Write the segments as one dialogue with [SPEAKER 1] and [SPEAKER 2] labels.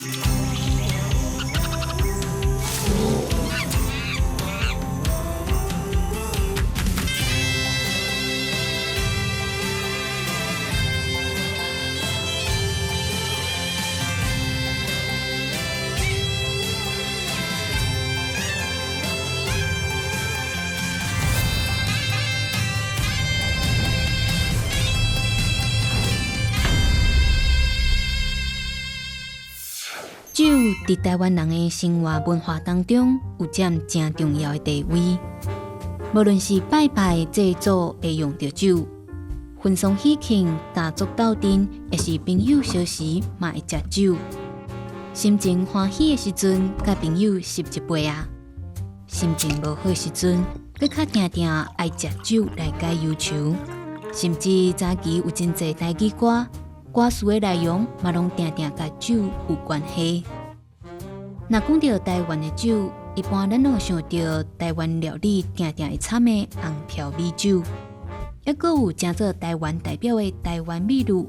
[SPEAKER 1] 酒佇台灣人的生活文化當中有佔誠重要的地位。無論是拜拜祭祖會用著酒，婚喪喜慶、家族鬥陣，抑是朋友相時嘛會食酒。心情歡喜的時陣，佮朋友斟一杯仔；心情無好的時陣，閣較定定愛食酒來解憂愁。甚至早期有真濟台語歌，歌詞的內容嘛攏定定佮酒有關係。若講著台灣的酒，一般咱攏會想著台灣料理定定會摻的紅瓢米酒，抑閣有誠做台灣代表的台灣美祿。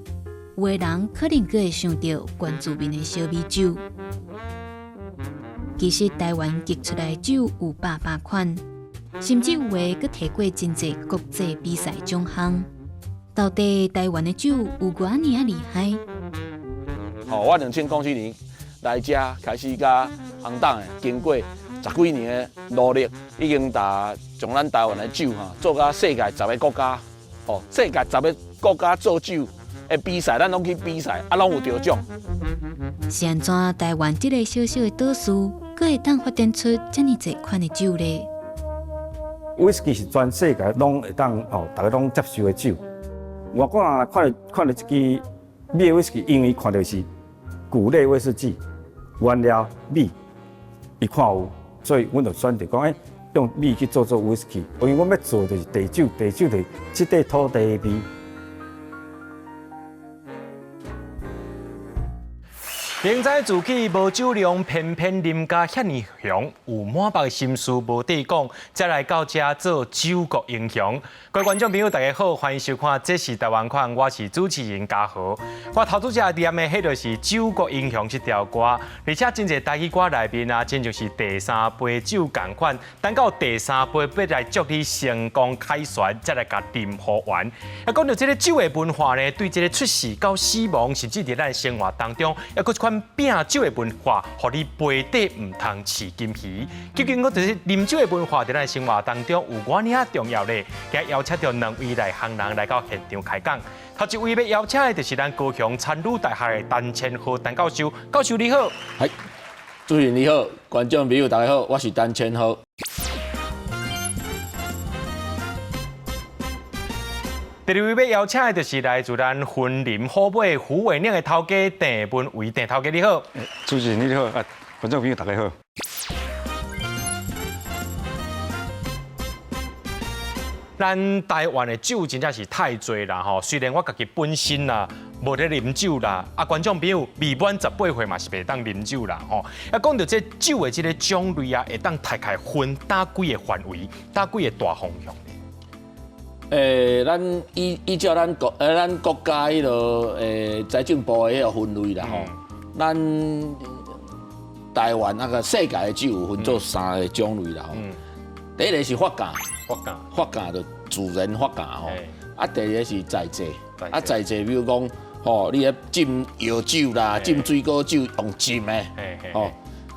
[SPEAKER 1] 有的人可能閣會想著原住民的小米酒。其實台灣結出來的酒有百百款，甚至有的閣提過真濟國際比賽獎項。到底台灣的酒有偌爾仔厲害？
[SPEAKER 2] 吼，我2004年來遮開始佮紅董的，經過十幾年的努力，已經達將咱台灣的酒哈做甲世界十個國家，吼，世界十個國家做酒的比賽，咱攏去比賽，啊，攏有得獎。
[SPEAKER 1] 是按怎台灣這个小小的島嶼，閣會當發展出遮爾濟款的酒咧？
[SPEAKER 3] 威士忌是全世界攏會當吼，大家攏接受的酒。外國人看著這支米威士忌，因為看著是穀類威士忌，原料米，伊看有，所以阮就選擇講，欸，用米去做做威士忌。因為阮欲做就是地酒，地酒就是這塊土地的味。
[SPEAKER 4] 明知自己無酒量，偏偏啉甲遐爾雄，有滿腹的心事無地講，才來到遮做酒國英雄。各位觀眾朋友，大家好，歡迎收看《這是台灣款》，我是主持人嘉豪。我頭拄才念的，彼就是《酒國英雄》這條歌，而且真濟台語歌內面啊，親像是第三杯酒仝款，等到第三杯欲來祝你成功凱旋，才來共啉予完。啊，講著這个酒的文化呢，對這个出世到死亡，甚至佇咱生活當中，抑閣這款拼酒的文化，予你杯底毋通飼金魚。究竟講就是啉酒的文化，佇咱生活當中有偌爾仔重要咧？今日邀請著兩位內行人來到現場開講。頭一位欲邀請的，就是咱高雄田女大學的陳千浩陳教授。教授你好。
[SPEAKER 5] 係，主持人你好，觀眾朋友大家好，我是陳千浩。
[SPEAKER 4] 第二位欲邀請的，就是來自咱雲林虎尾虎尾嶺的頭家鄭文維鄭頭家你好。
[SPEAKER 3] 主持人你好，啊，觀眾朋友大家好。
[SPEAKER 4] 咱台灣的酒真正是太濟啦吼，雖然我家己本身啦無咧啉酒啦，啊，觀眾朋友未滿18歲嘛是袂當啉酒啦吼。啊，講著這酒的這个種類啊，會當大概分佗幾个範圍，佗幾个大方向。
[SPEAKER 5] 咱依照咱國家彼个財政部的彼个分類啦吼，咱台灣那个世界的酒有分做三个種類啦吼。第一个是發酵，
[SPEAKER 4] 發酵，
[SPEAKER 5] 發酵就自然發酵吼。啊，第二个是再製，啊，再製比如講，吼，你咧浸藥酒啦，浸水果酒用浸的，吼，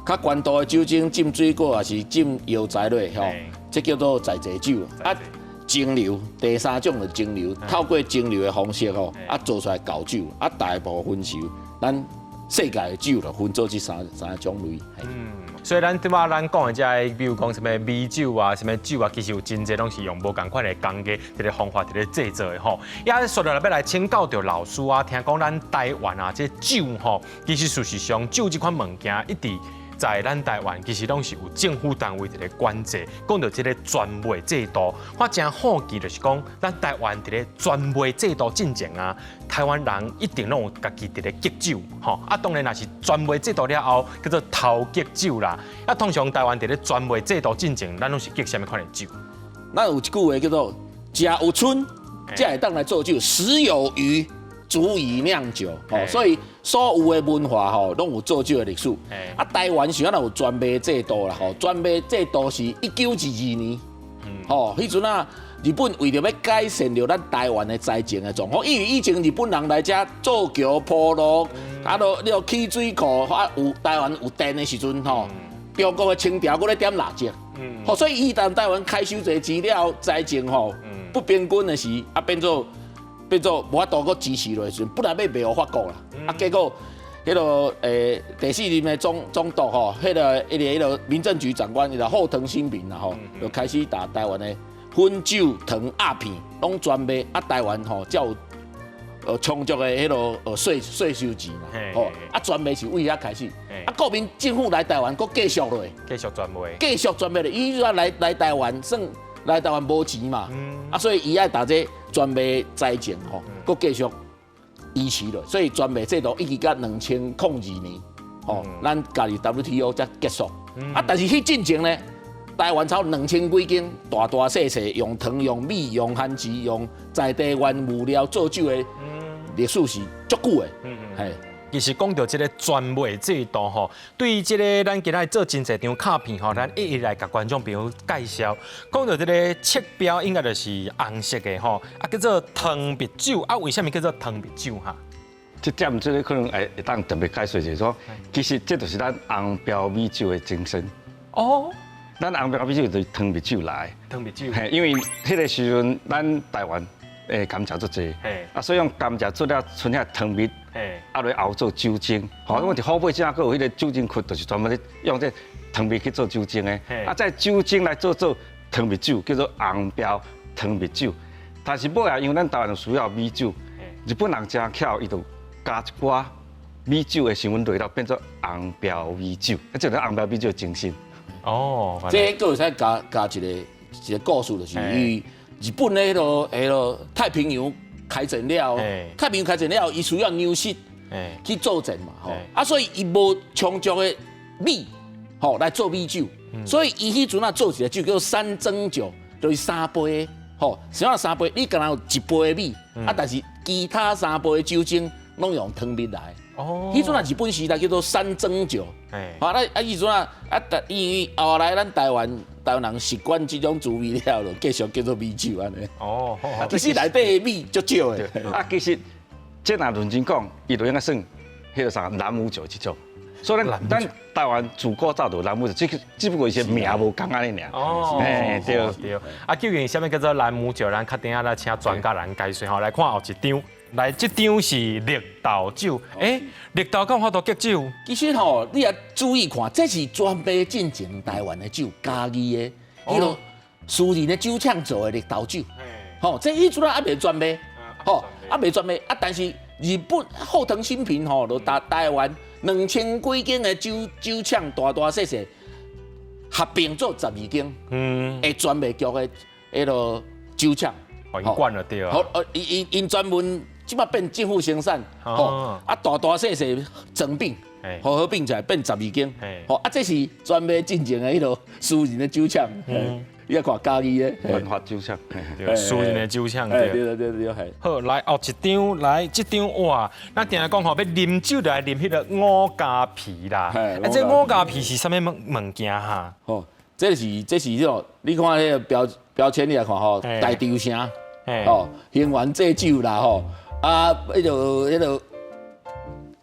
[SPEAKER 5] 較懸度的酒精浸水果也是浸藥材落，吼，這叫做再製酒。啊，蒸餾，第三種就蒸餾，透過蒸餾的方式吼，啊做出來窖酒，啊大部分是咱世界的酒就分做這三種類。
[SPEAKER 4] 嗯，所以咱拄仔咱講的這个，比如講啥物米酒啊，啥物酒啊，其實有真濟攏是用無仝款的工藝，這个方法佇咧製作的吼。也說落來欲來請教著老師啊，聽講咱台灣啊，這酒吼，其實事實上酒這款物件一直在咱台灣，其實攏是有政府單位佇咧管制。講著這个專賣制度，我誠好奇就是講，咱台灣佇咧專賣制度進前啊，台灣人一定攏有家己佇咧結酒，吼。啊，當然若是專賣制度了後，叫做偷結酒啦。啊，通常台灣佇咧專賣制度進前，咱攏是結啥物款的酒？
[SPEAKER 5] 咱有一句話叫做“食有春，才會當來做酒；食有魚，足以釀酒，吼，所以所有的文化吼，攏有做酒的歷史。啊，台灣是按怎有專賣制度啦，吼，專賣制度是1922年，吼，彼陣啊，日本為著欲改善著咱台灣的財政的狀況，因為以前日本人來遮做橋鋪路，啊，都你起水庫，啊，有台灣有電的時陣，吼，中國的清朝閣咧點蠟燭，吼，所以伊當台灣開收這錢了，財政吼不平均的時，啊變做。變做無法度閣支持落去時陣，本來欲賣予法國啦，啊結果彼个第四任的總督吼，彼个民政局長官，彼个後藤新平啦吼，就開始共台灣的汾酒、糖、鴉片攏專賣，啊台灣吼才有充足的彼个稅收錢啦，吼啊專賣是為遐開始，啊國民政府來台灣閣繼續落，
[SPEAKER 4] 繼續專賣，
[SPEAKER 5] 繼續專賣咧，伊就來台灣算來台灣無錢嘛，啊所以伊愛共這專賣財政吼，閣繼續維持落，所以專賣制度一直到2002年，吼，咱加入 WTO 才結束。啊，但是彼進前呢，台灣超2000幾間大大細細用糖、用米、用番薯、用在地原物料做酒的歷史是足久的，嘿。
[SPEAKER 4] 其實講著這个專賣制度吼，對於這个咱今仔做真濟張卡片吼，咱一一來共觀眾朋友介紹。講著這个色標應該就是紅色的吼，啊叫做糖蜜酒，啊為啥物叫做糖蜜酒哈？
[SPEAKER 3] 這點這个可能會當特別解釋，就是說，其實這就是咱紅標米酒的精神。
[SPEAKER 4] 哦，
[SPEAKER 3] 咱紅標米酒就是糖蜜酒來。
[SPEAKER 4] 糖蜜酒。
[SPEAKER 3] 嘿，因為彼个時陣咱台灣甘蔗足濟，啊，所以用甘蔗做了賰遐糖蜜，啊來熬做酒精。吼，因為佇虎尾這閣有彼个酒精窟，就是專門咧用這糖蜜去做酒精的。啊，再酒精來做糖蜜酒，叫做紅標糖蜜酒。但是尾仔因為咱台灣有需要米酒，日本人誠巧，伊就加一寡米酒的成分落了，變做紅標米酒。啊，這就是紅標米酒的精神。
[SPEAKER 4] 哦，
[SPEAKER 5] 這閣會使加一個故事，就是伊日本咧彼个太平洋開戰了，太平洋開戰了，伊需要糧食去作戰嘛，吼，啊，所以伊無充足的米，吼來做米酒，所以伊彼陣啊做一个酒叫做三蒸酒，就是三杯，吼，啥物三杯？你敢若有一杯的米，啊，但是其他三杯的酒精攏用糖蜜來。
[SPEAKER 4] 哦，
[SPEAKER 5] 彼陣啊日本時代叫做三蒸酒，好，啊啊彼陣啊啊，因為後來咱台灣人習慣這種滋味了，就繼續叫做米酒按呢。
[SPEAKER 4] 哦，
[SPEAKER 5] 其實內底的米足少的。
[SPEAKER 3] 啊，其實這若認真講，伊就應該算彼个啥蘭姆酒這種。所以咱台灣自古早就蘭姆酒，只不過是名無仝按呢爾。
[SPEAKER 4] 哦，
[SPEAKER 3] 嘿，對
[SPEAKER 4] 對。啊，究竟啥物叫做蘭姆酒？咱較等下來請專家來解說吼。來看後一張，來這張是綠豆酒。欸，綠豆敢有法度結酒？
[SPEAKER 5] 其實吼，你也注意看，這是專賣進前台灣的酒，嘉義的，彼个私人的酒廠做的綠豆酒。吼，這彼陣啊猶未專賣，吼，猶未專賣啊，但是日本後藤新平吼，就共台灣2000幾間的酒廠，大大細細合併做12間，會專賣局的彼个酒廠，
[SPEAKER 4] 予𪜶管就對啊。
[SPEAKER 5] 好，𪜶專門這擺變政府生產，吼，啊大大細細整併，合併起來變十二間，吼，啊這是專賣進前的彼个私人的酒廠。你看嘉義的
[SPEAKER 3] 文化酒廠，
[SPEAKER 4] 對，私人的酒廠，
[SPEAKER 5] 對對對對係。
[SPEAKER 4] 好，來後一張，來這張哇，咱定定講吼，欲啉酒就愛啉彼个五加皮啦。啊，這五加皮是啥物物件哈？
[SPEAKER 5] 吼，這是這種，你看彼个標籤，你來看吼，大稻埕，吼，興源製酒啦吼，啊，彼个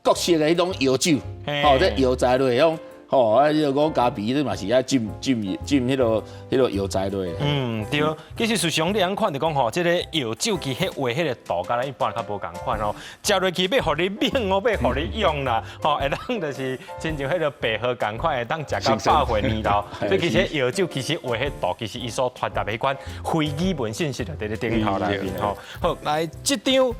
[SPEAKER 5] 各式的彼種藥酒，吼，這藥材類種。吼，啊，彼个五加皮，你嘛是愛浸浸浸彼个藥材落。
[SPEAKER 4] 嗯，對。其實事實上，你按看就講吼，這个藥酒其實畫彼个圖，佮咱一般人較無仝款吼。食落去欲予你猛哦，欲予你勇啦，吼，會當就是親像彼个白鶴仝款，會當食到百歲年老。所以其實藥酒其實畫彼圖，其實伊所傳達的彼款非語文信息就佇咧頂頭內面吼。好，來這張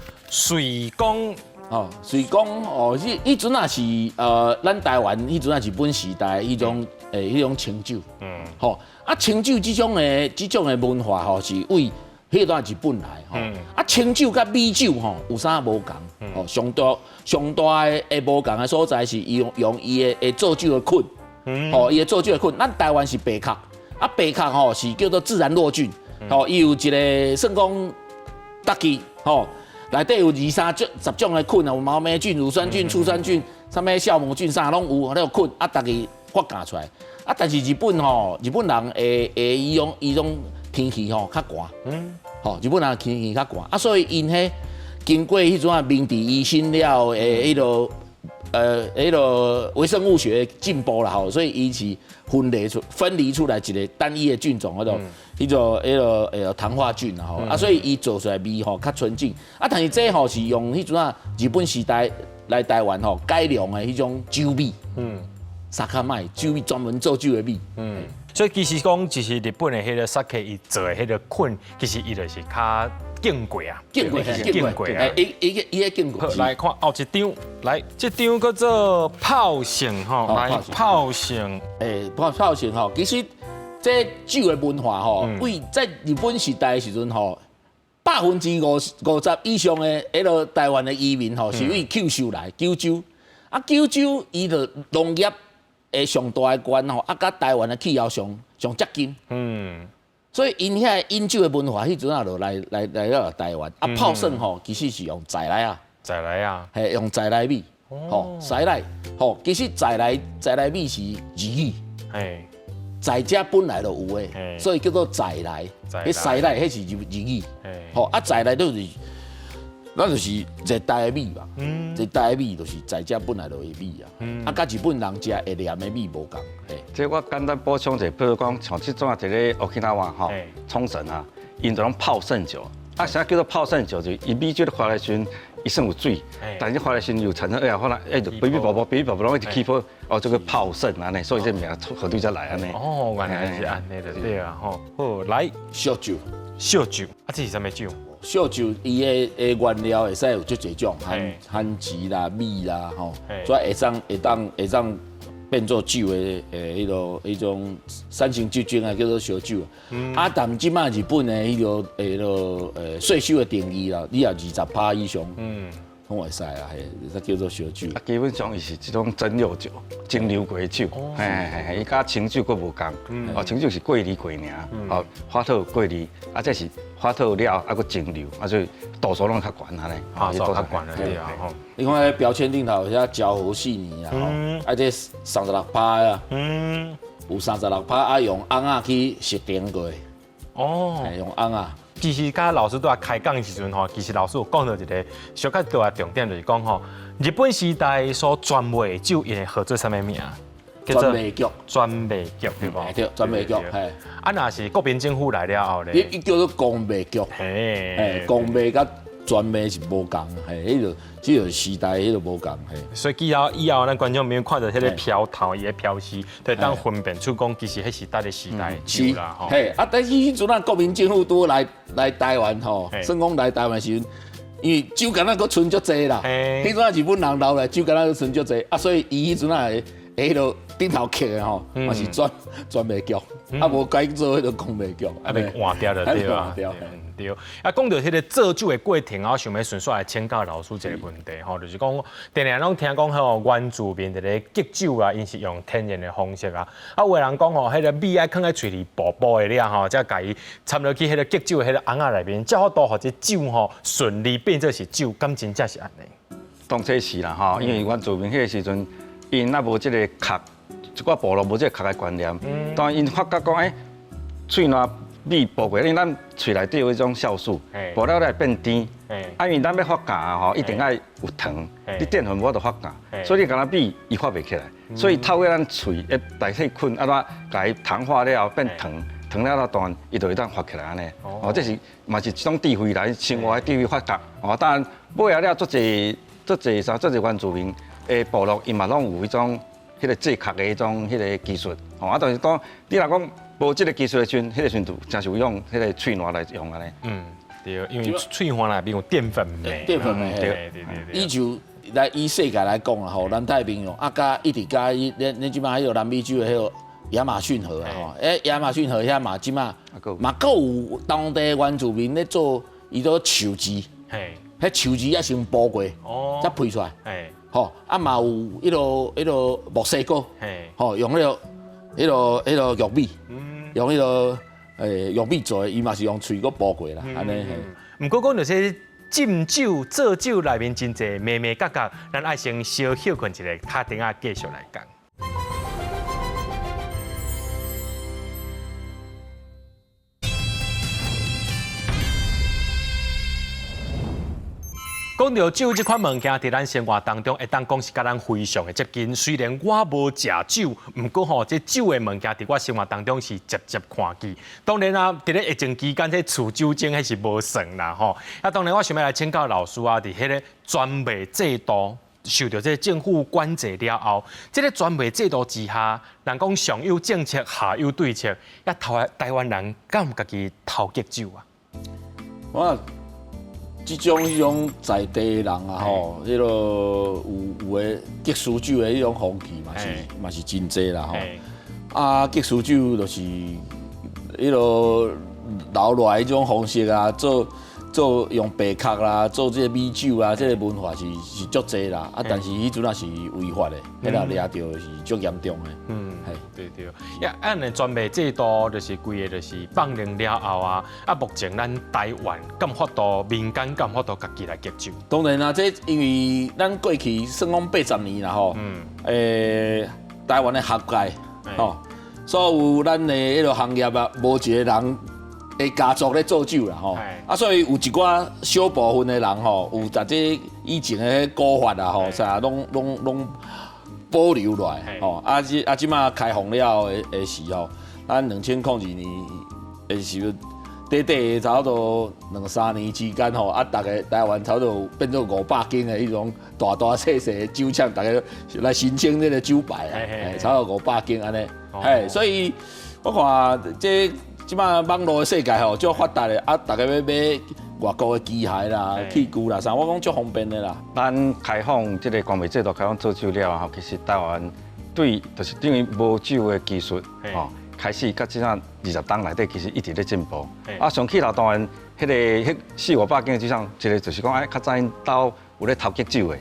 [SPEAKER 4] 瑞光。
[SPEAKER 5] 哦，瑞光哦，彼陣啊是咱台灣彼陣啊日本時代彼種清酒，吼啊清酒這種的文化吼是為彼段日本來吼，啊清酒佮米酒吼有啥無仝？吼上大的無仝的所在是用伊的做酒的菌，吼伊的做酒的菌，咱台灣是白殼，啊白殼吼是叫做自然落菌，吼伊有一个算講特技吼。內底有二三種十種的菌啊，有毛黴菌、乳酸菌、醋酸菌、啥物酵母菌啥攏有，彼個菌啊，逐家發酵出來。啊，但是日本吼，日本人的的伊種伊種天氣吼較寒，吼，日本人天氣較寒，啊，所以𪜶彼經過彼陣啊明治維新了的彼個微生物學進步啦吼，所以伊是分離出來一個單一的菌種，叫做彼個糖化菌啦吼，啊，所以伊做出來味吼較純淨。啊，但是這吼是用彼陣啊日本時代來台灣吼改良的彼種酒米，酒米酒米專門做酒的米。
[SPEAKER 4] 所以其實講，就是日本的彼個 sake 伊做的彼個菌，其實伊就是較經過啊，
[SPEAKER 5] 經過，
[SPEAKER 4] 經過啊，
[SPEAKER 5] 伊伊伊經過。
[SPEAKER 4] 好，來看後一張，來，這張叫做泡盛吼，來泡盛，
[SPEAKER 5] 泡盛吼，其實這酒的文化吼，為在日本時代的時陣吼，50%以上的彼個台灣的移民吼，是為九州來九州，啊九州伊就農業的上大的縣吼，啊，佮台灣的氣候上上接近，所以𪜶遐飲酒的文化，彼陣啊就來到台灣。啊，泡盛吼，其實是用在來啊，
[SPEAKER 4] 在來啊，
[SPEAKER 5] 嘿，用在來米，吼，在來，吼，其實在來米是日語，在遮本來就有的，所以叫做在來。彼在來，彼是日語，吼，啊，在來就是，咱就是熱帶的米嘛，熱帶的米就是在遮本來就有米啊，啊，佮日本人食會黏的米無仝。
[SPEAKER 3] 這我簡單補充一下，比如講像這種一个沖繩吼，沖繩啊，𪜶就攏泡盛酒，啊，啥叫做泡盛酒？就伊米酒咧發的時陣，伊算有水，但是發的時陣又產生二氧化碳，哎，就嗶嗶啵啵，嗶嗶啵啵攏一直起泡，哦，這個泡盛按呢，所以這名何對才來按呢。
[SPEAKER 4] 哦，原來是按呢就對啊，吼，好，來
[SPEAKER 5] 燒酒，
[SPEAKER 4] 燒酒，啊，這是啥物酒？
[SPEAKER 5] 燒酒伊的原料會使有足濟種，番番薯啦、米啦，吼，所以會當變做酒的彼種產生酒精啊，叫做燒酒。啊，但這擺日本的彼個稅收的定義啦，你若20%以上，攏會使啊，嘿，才叫做燒酒。
[SPEAKER 3] 啊，基本上伊是這種蒸餾酒、蒸餾過的酒，嘿嘿嘿，伊佮清酒閣無仝，哦，清酒是過濾過爾，哦，發酵過濾，啊，這是發酵了啊，閣蒸餾，啊，所以度數攏較懸按呢，
[SPEAKER 4] 度數較懸了對啊，吼。
[SPEAKER 5] 你看彼標籤頂頭寫昭和四年啊，吼，啊，這36%啊，有36%啊，用甕仔去熟成過，哦，用甕仔。
[SPEAKER 4] 其實佮老師拄仔開講的時陣吼，其實老師有講到一個小可大的重點，就是講吼，日本時代所專賣的酒，伊會號做啥物名？
[SPEAKER 5] 專賣局。
[SPEAKER 4] 專賣局對無？
[SPEAKER 5] 對，專賣局。嘿。
[SPEAKER 4] 啊，若是國民政府來了後咧，
[SPEAKER 5] 伊叫做公賣局。嘿。公賣佮專賣是無仝，嘿，彼個這個時代彼個無仝，嘿。
[SPEAKER 4] 所以以後咱觀眾朋友看到彼個標頭伊的標示，就會當分辨出講其實彼是佗个時代的酒啦，吼。
[SPEAKER 5] 嘿，啊，但是彼陣啊，國民政府拄來台灣吼，算講來台灣時陣，因為酒敢若閣存足濟啦，彼陣啊日本人留來酒敢若閣存足濟，啊，所以伊彼陣啊會彼個頂頭刻的吼，嘛是專賣局，啊無改做彼個公賣局，
[SPEAKER 4] 啊欲換掉了對啊。對，啊，講到彼個做酒的過程啊，我想欲順續來請教老師一個問題吼，就是講，定定攏聽講吼原住民佇咧釀酒啊，𪜶是用天然的方式啊，啊，有的人講吼，彼個米愛囥佇喙裡薄薄的了吼，才共伊摻落去彼個釀酒的彼個甕仔內面，才有法度予這酒吼順利變做是酒，敢真正是按呢？
[SPEAKER 3] 當初是啦吼，因為原住民彼個時陣，𪜶猶無這個殼，一寡部落無這個殼的觀念，當𪜶發覺講，欸，喙瀾米剝過，因為咱喙內底有彼種酵素，剝了來變甜。啊，因為咱欲發酵吼，一定愛有糖，你澱粉無法度發酵，所以你干焦米伊發袂起來。所以透過咱喙的代謝菌，按怎共伊糖化了後變糖，糖了後當然伊就會當發起來按呢。哦，這是嘛是一種智慧來生活的智慧發覺。哦，當然尾仔了足濟足濟啥足濟原住民的部落，伊嘛攏有彼種彼個製殼的彼種彼個技術。哦，啊，但是講你若講無這個技術的時陣，彼個時陣就真是有用彼個喙瀾來用按呢。
[SPEAKER 4] 嗯，對，因為喙瀾內面有澱粉酶。
[SPEAKER 5] 澱粉酶，
[SPEAKER 4] 對對對。
[SPEAKER 5] 伊就來以世界來講啦吼，南太平洋啊，佮一直佮伊，恁這擺彼個南美洲的彼個亞馬遜河啊吼，欸，亞馬遜河遐嘛這擺嘛閣有當地原住民咧做，伊做樹枝，彼樹枝也先剝過，才批出來，吼，啊嘛有彼個墨西哥，吼，用彼個玉米，用彼個玉米做的，伊嘛是用喙閣剝過啦，按呢。
[SPEAKER 4] 毋過講著這浸酒做酒內面真濟眉眉角角，咱愛先小歇睏一下，較等下繼續來講。講到酒這款物件，佇咱生活當中，會當講是佮咱非常的接近。雖然我無食酒，毋過吼，這酒的物件佇我生活當中是捷捷看見。當然啊，佇咧疫情期間，這儲酒精彼是無算啦吼。啊，當然我想欲來請教老師啊，佇彼个專賣制度受著這個政府管制了後，這个專賣制度之下，人講上有政策，下有對策，啊，台灣人敢有家己偷結酒啊？
[SPEAKER 5] 我這種彼種在地人啊吼，彼个有有的結私酒的彼種風氣嘛是嘛是真濟啦吼。啊，結私酒就是彼个留落來彼種方式啊，做做用白殼啦，做這个米酒啊，這个文化是是足濟啦。啊，但是彼陣也是違法的，彼若掠著是足嚴重的。
[SPEAKER 4] 嗯，對對。呀，按呢專賣制度就是規个就是放任了後啊，啊，目前咱台灣敢有法度民間敢有法度家己來結酒？
[SPEAKER 5] 當然啦，這因為咱過去算講80年啦吼，台灣的學界吼，所有咱的彼个行業啊，無一个人的家族咧做酒啦吼，啊，所以有一寡小部分的人吼，有佇這以前的古法啊吼，啥攏攏攏保留落來吼，啊，這啊這馬開放了後的時候，咱2002年的時陣，短短差不多兩三年之間吼，啊，逐个台灣差不多變做500間的彼種大大細細的酒廠，逐个來申請這个酒牌啊，差不多500間按呢，嘿，所以我看這。這馬網路的世界吼，足發達的，啊，逐家欲買外國的機械啦、器具啦啥，我講足方便的啦。
[SPEAKER 3] 咱開放這个專賣制度開放做酒了後，其實台灣對，就是等於無酒的技術吼，開始到這20冬內底，其實一直咧進步。啊，上起頭當然，彼个彼四五百間的酒廠，一个就是講，哎，較早𪜶兜有咧偷結酒的。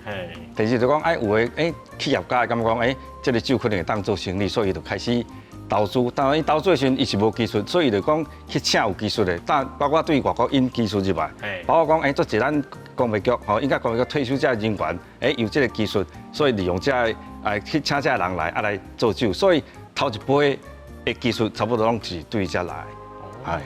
[SPEAKER 3] 第二就講，哎，有的哎企業家會感覺講，哎，這个酒可能會當做生意，所以就開始投資。當然，伊投資的時陣，伊是無技術，所以伊就講去請有技術的。但包括對外國引技術入來，包括講，哎，足濟咱公衛局吼，應該公衛局退休這人員，哎，有這个技術，所以利用這个，哎，去請這个人來，啊來做酒。所以頭一批的技術差不多攏是對遮來。哎，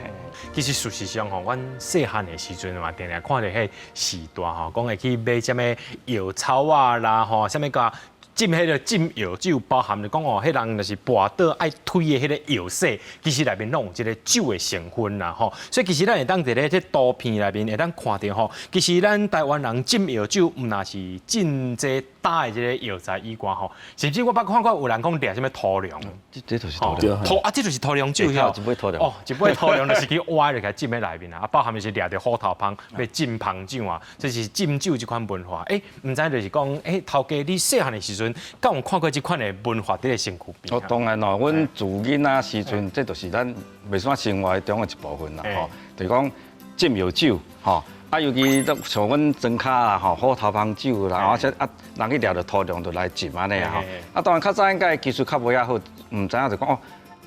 [SPEAKER 4] 其實事實上吼，阮細漢的時陣嘛，定定看著彼時代吼，講會去買啥物藥草仔啦吼，啥物個浸彼个浸藥酒，包含著講哦，彼人就是跋倒愛推的彼个藥洗，其實內面攏有這个酒的成分啦吼。所以其實咱會當佇咧這圖片內面會當看著吼，其實咱台灣人浸藥酒，毋但是浸這焦的這个藥材以外吼，甚至我捌看過有人講掠啥物土龍，
[SPEAKER 3] 這就是土龍，
[SPEAKER 4] 土啊，這就是土龍酒
[SPEAKER 3] 吼，一尾土龍，
[SPEAKER 4] 哦，一尾土龍就是去挖入來浸佇內面啊，包含就是掠著虎頭蜂欲浸蜂酒啊，這是浸酒這款文化。欸，毋知就是講，欸，頭家你細漢的時陣，敢有看過這款的文化佇咧身軀邊？
[SPEAKER 3] 哦，當然咯，阮自囡仔時陣，這就是咱袂算生活中的一部分啦，吼，就是講浸藥酒，吼。啊，尤其都像阮莊跤啦，吼，虎頭蜂酒啦，而且啊，人去掠著土龍就來浸按呢啊，吼。啊，當然較早應該技術較無遐好，毋知影就講哦，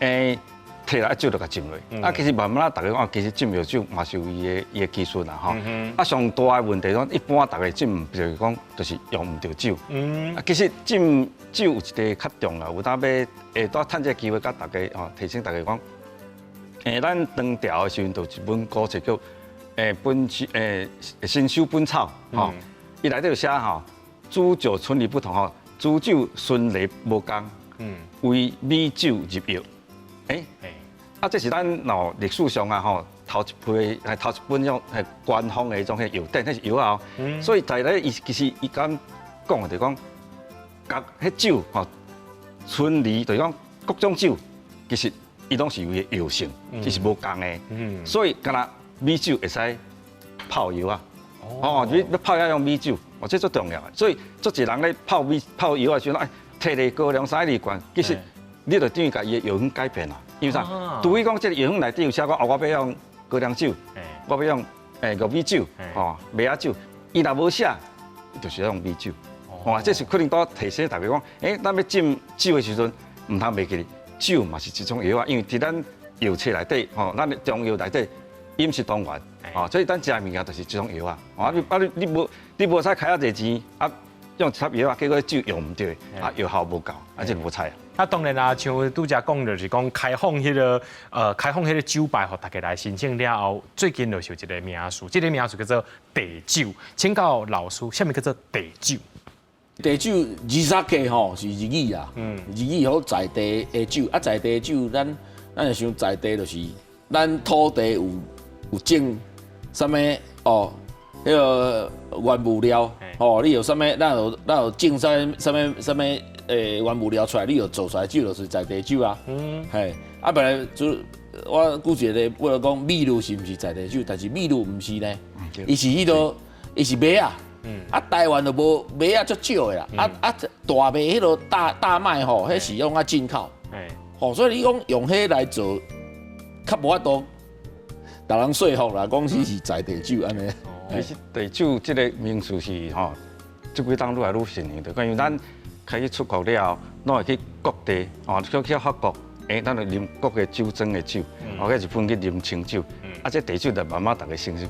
[SPEAKER 3] 欸，提來酒就共浸落。啊，其實慢慢啊，逐家講，其實浸藥酒嘛是有伊的技術啦，吼。啊，上大的問題講，一般逐家浸就是講，就是用毋著酒。啊，其實浸酒有一個較重要，有當欲會當趁這個機會，共逐家吼提醒逐家講，欸，咱唐朝的時陣就有一本古冊叫。欸，本欸，新修本草，吼，伊內底有寫吼，煮酒醇離不同吼，煮酒醇離無仝，唯米酒入藥，欸，啊，這是咱哦歷史上啊吼頭一批，頭一本種官方的彼種藥典，彼是藥啊，所以在咧伊其實伊敢講的就講，共彼酒吼醇離，就是講各種酒，其實伊攏是有伊的藥性，這是無仝的，所以敢若米酒會使泡藥仔，哦，你欲泡藥用米酒，哦，這足重要的。所以足濟人咧泡米泡藥仔時陣，哎，提個高粱啥入罐，其實你就等於共伊的藥方改變啦。因為啥？除非講這个藥方內底有寫講，哦，我欲用高粱酒，我欲用玉米酒，吼，麥仔酒，伊若無寫，就是欲用米酒。哦，這是可能都提醒大家講，欸，咱欲浸酒的時陣，毋通袂記哩，酒嘛是一種藥仔，因為佇咱藥冊內底，吼，咱的中藥內底。飲食同源，哦，所以咱食的物件就是這種藥啊，啊你啊你你無你無使開遐濟錢，啊用一粒藥啊，結果酒用毋著，啊藥效無夠，啊這無彩。
[SPEAKER 4] 啊，當然啦，像拄才講就是講開放彼個酒牌，予大家來申請了後，最近就是有一個名詞，這個名詞叫做地酒。請教老師，啥物叫做地酒？
[SPEAKER 5] 地酒二十 K 吼是日語啊，日語好在地的酒，啊在地的酒，咱就想在地就是咱土地有種啥物哦，彼個原物料哦，你有啥物，咱有種啥啥物啥物原物料出來，你有做出來酒就是在地酒啊。嘿，啊本來就我舉一個例，比如講麋鹿是毋是在地酒？但是麋鹿毋是呢，伊是彼個，伊是麥仔。啊，台灣就無麥仔足少的啦，啊啊大麥彼個大麥吼，彼是用愛進口，吼，所以你講用彼來做，較無法度，予人說服啦，講是在地酒按呢。
[SPEAKER 3] 其實地酒這個名詞是吼，這幾冬愈來愈盛行的，因為咱開始出國了後，攏會去各地，哦，去法國，咱就啉各個酒莊的酒，哦，去日本去啉清酒，啊，這地酒就慢慢逐家相信，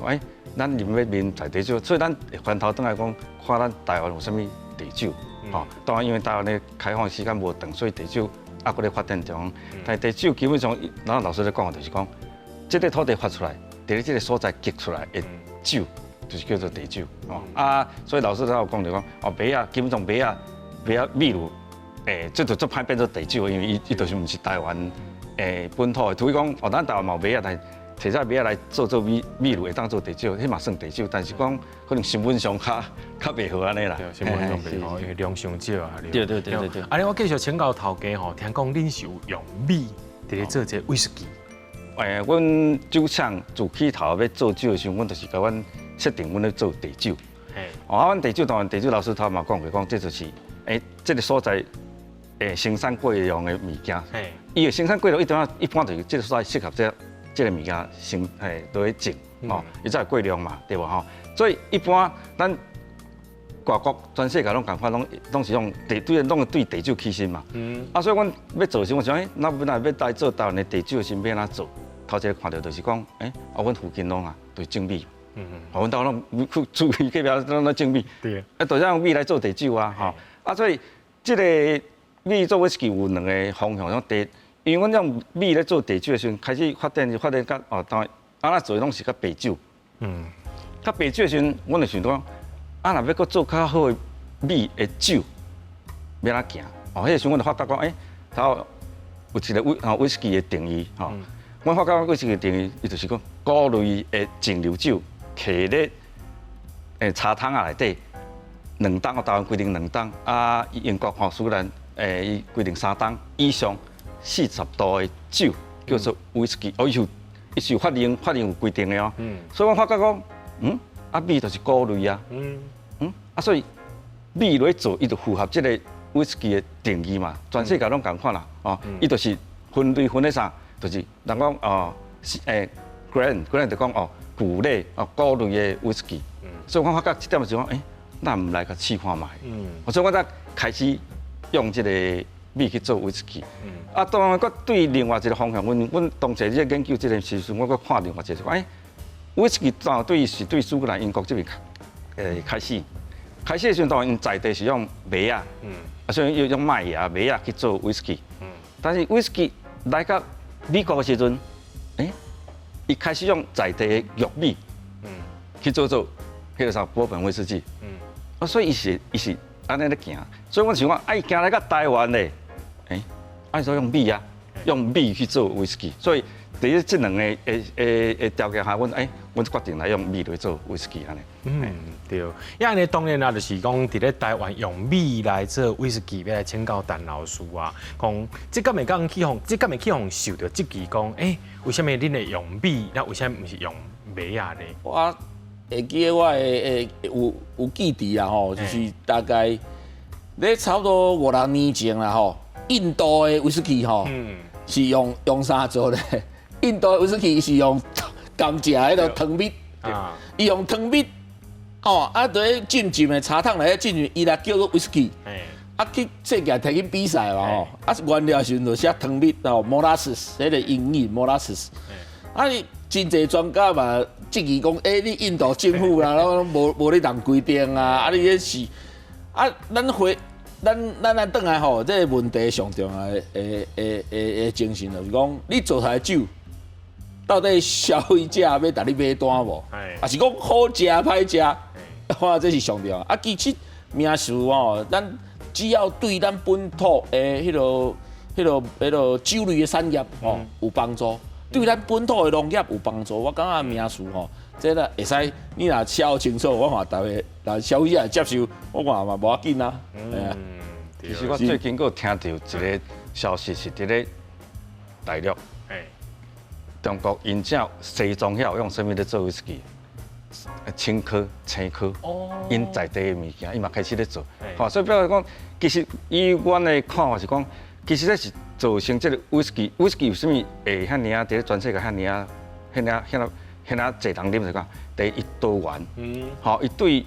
[SPEAKER 3] 咱啉欲啉在地酒，所以咱會翻頭轉來講，看咱台灣有啥物地酒，吼，當然因為台灣的開放時間無長，所以地酒猶閣咧發展中。但是地酒基本上，咱老師咧講的就是講，這個土地發出來，佇咧這個所在結出來的酒，就是叫做地酒，哦，啊，所以老師才有講就講，哦，麥仔基本上麥仔麥仔秘魯，這就足歹變做地酒，因為伊就是毋是台灣本土的，除非講哦，咱台灣嘛有麥仔，但是提這麥仔來做秘魯會當做地酒，彼嘛算地酒，但是講可能成本上較袂好按呢啦。
[SPEAKER 4] 對，成本上袂好，因為量傷少啊。
[SPEAKER 3] 對對對對對。
[SPEAKER 4] 啊，我繼續請教頭家吼，聽講恁是有用米佇咧做這個威士忌。
[SPEAKER 3] 阮酒廠自起頭欲做酒的時陣，阮就是共阮設定阮咧做地酒。哦，啊，阮地酒當然地酒老師頭嘛講過，講這就是這個所在生產過量的物件。伊的生產過量一般一般就是這個所在適合這個物件生落去種，哦，伊才會過量嘛，對無吼？所以一般咱外國全世界攏仝款，攏是用地對，攏對地酒起身嘛。啊，所以阮欲做時，我想，那本來欲來做台灣的地酒的時，欲按怎做？頭一個看著就是講，啊，阮附近攏啊，就是種米。哦，阮兜攏去注意隔壁攏咧種米。啊，就是用米來做地酒啊，吼。啊，所以這個米做威士忌有兩個方向，第一，因為阮用米咧做地酒的時陣，開始發展較哦，當然，啊，咱做的攏是較白酒。較白酒的時陣，阮就想講，啊，若欲閣做較好的米的酒，欲按怎行？哦，彼個時陣阮就發覺講，頭有一個威士忌的定義，吼。阮發覺威士忌的定義，伊就是講穀類的蒸餾酒，摕咧茶桶仔內底兩冬，台灣規定兩冬，啊，英國吼蘇格蘭伊規定3冬以上40度的酒叫做威士忌，哦，伊是有法令有規定的哦。所以我發覺講，啊米就是穀類啊，啊所以米來做，伊就符合這個威士忌的定義嘛，全世界攏仝款啦，哦，伊就是分類分咧啥，就是人講哦，grain grain 就講哦，穀類哦，穀類的威士忌。所以我發覺這點就是講，咱毋來共試看覓。所以我才開始用這個米去做威士忌。啊，當然，我對另外一個方向，阮當初這研究這個時陣，我閣看另外一個，威士忌當對是對蘇格蘭、英國這邊開始，開始的時陣當然𪜶在地是用麥仔，啊，所以用麥芽麥仔去做威士忌。但是威士忌來到美國的時陣，伊開始用在地的玉米，去做彼個啥波本威士忌。啊，所以伊是按呢咧行，所以我想講，啊，伊行來到台灣咧，啊，所以用米啊，用米去做威士忌，所以佇咧這兩個的條件下，阮決定來用米來做威士忌按呢。
[SPEAKER 4] 嗯，對，啊按呢當然啦，就是講佇咧台灣用米來做威士忌，欲來請教陳老師啊，講這敢會當去予，這敢會去予受著質疑講，為啥物恁會用米，那為啥物毋是用麥仔咧？
[SPEAKER 5] 我會記得我會有記佇啦吼，就是大概咧差不多五六年前啦吼，印度的威士忌吼，是用啥做咧？印度的威士忌是用甘蔗彼個糖蜜，伊用糖蜜，哦，啊，佇咧浸浸的茶桶內底浸浸，伊來叫做威士忌。啊，去世界提去比賽嘛吼，啊，原料時陣就寫糖蜜哦，molasses，彼個英語 molasses。啊，你真濟專家嘛質疑講，欸，你印度政府啦，攏無咧人規定啊，啊，你這是啊，咱回咱咱轉來吼，這個問題上重要的精神就是講，你做出來酒，到底消費者欲共你買單無？抑是講好食歹食？我這是上重要。啊，其實名詞吼，咱只要對咱本土的彼個酒類的產業吼有幫助，對咱本土的農業有幫助，我感覺名詞吼，這個會使你若寫清楚，我看逐个若消費者會接受，我看嘛無要緊啊。嗯，
[SPEAKER 3] 其實我最近閣有聽著一個消息，是佇咧大陸，中國𪜶正西藏遐有用啥物咧做威士忌？青稞、青稞，𪜶在地的物件，伊嘛開始咧做。吼，所以表示講，其實以阮的看法是講，其實這是造成這個威士忌，威士忌為啥物會遐爾仔佇咧全世界遐爾仔、遐爾遐爾遐爾濟人啉就是講，第一伊多元，吼，伊對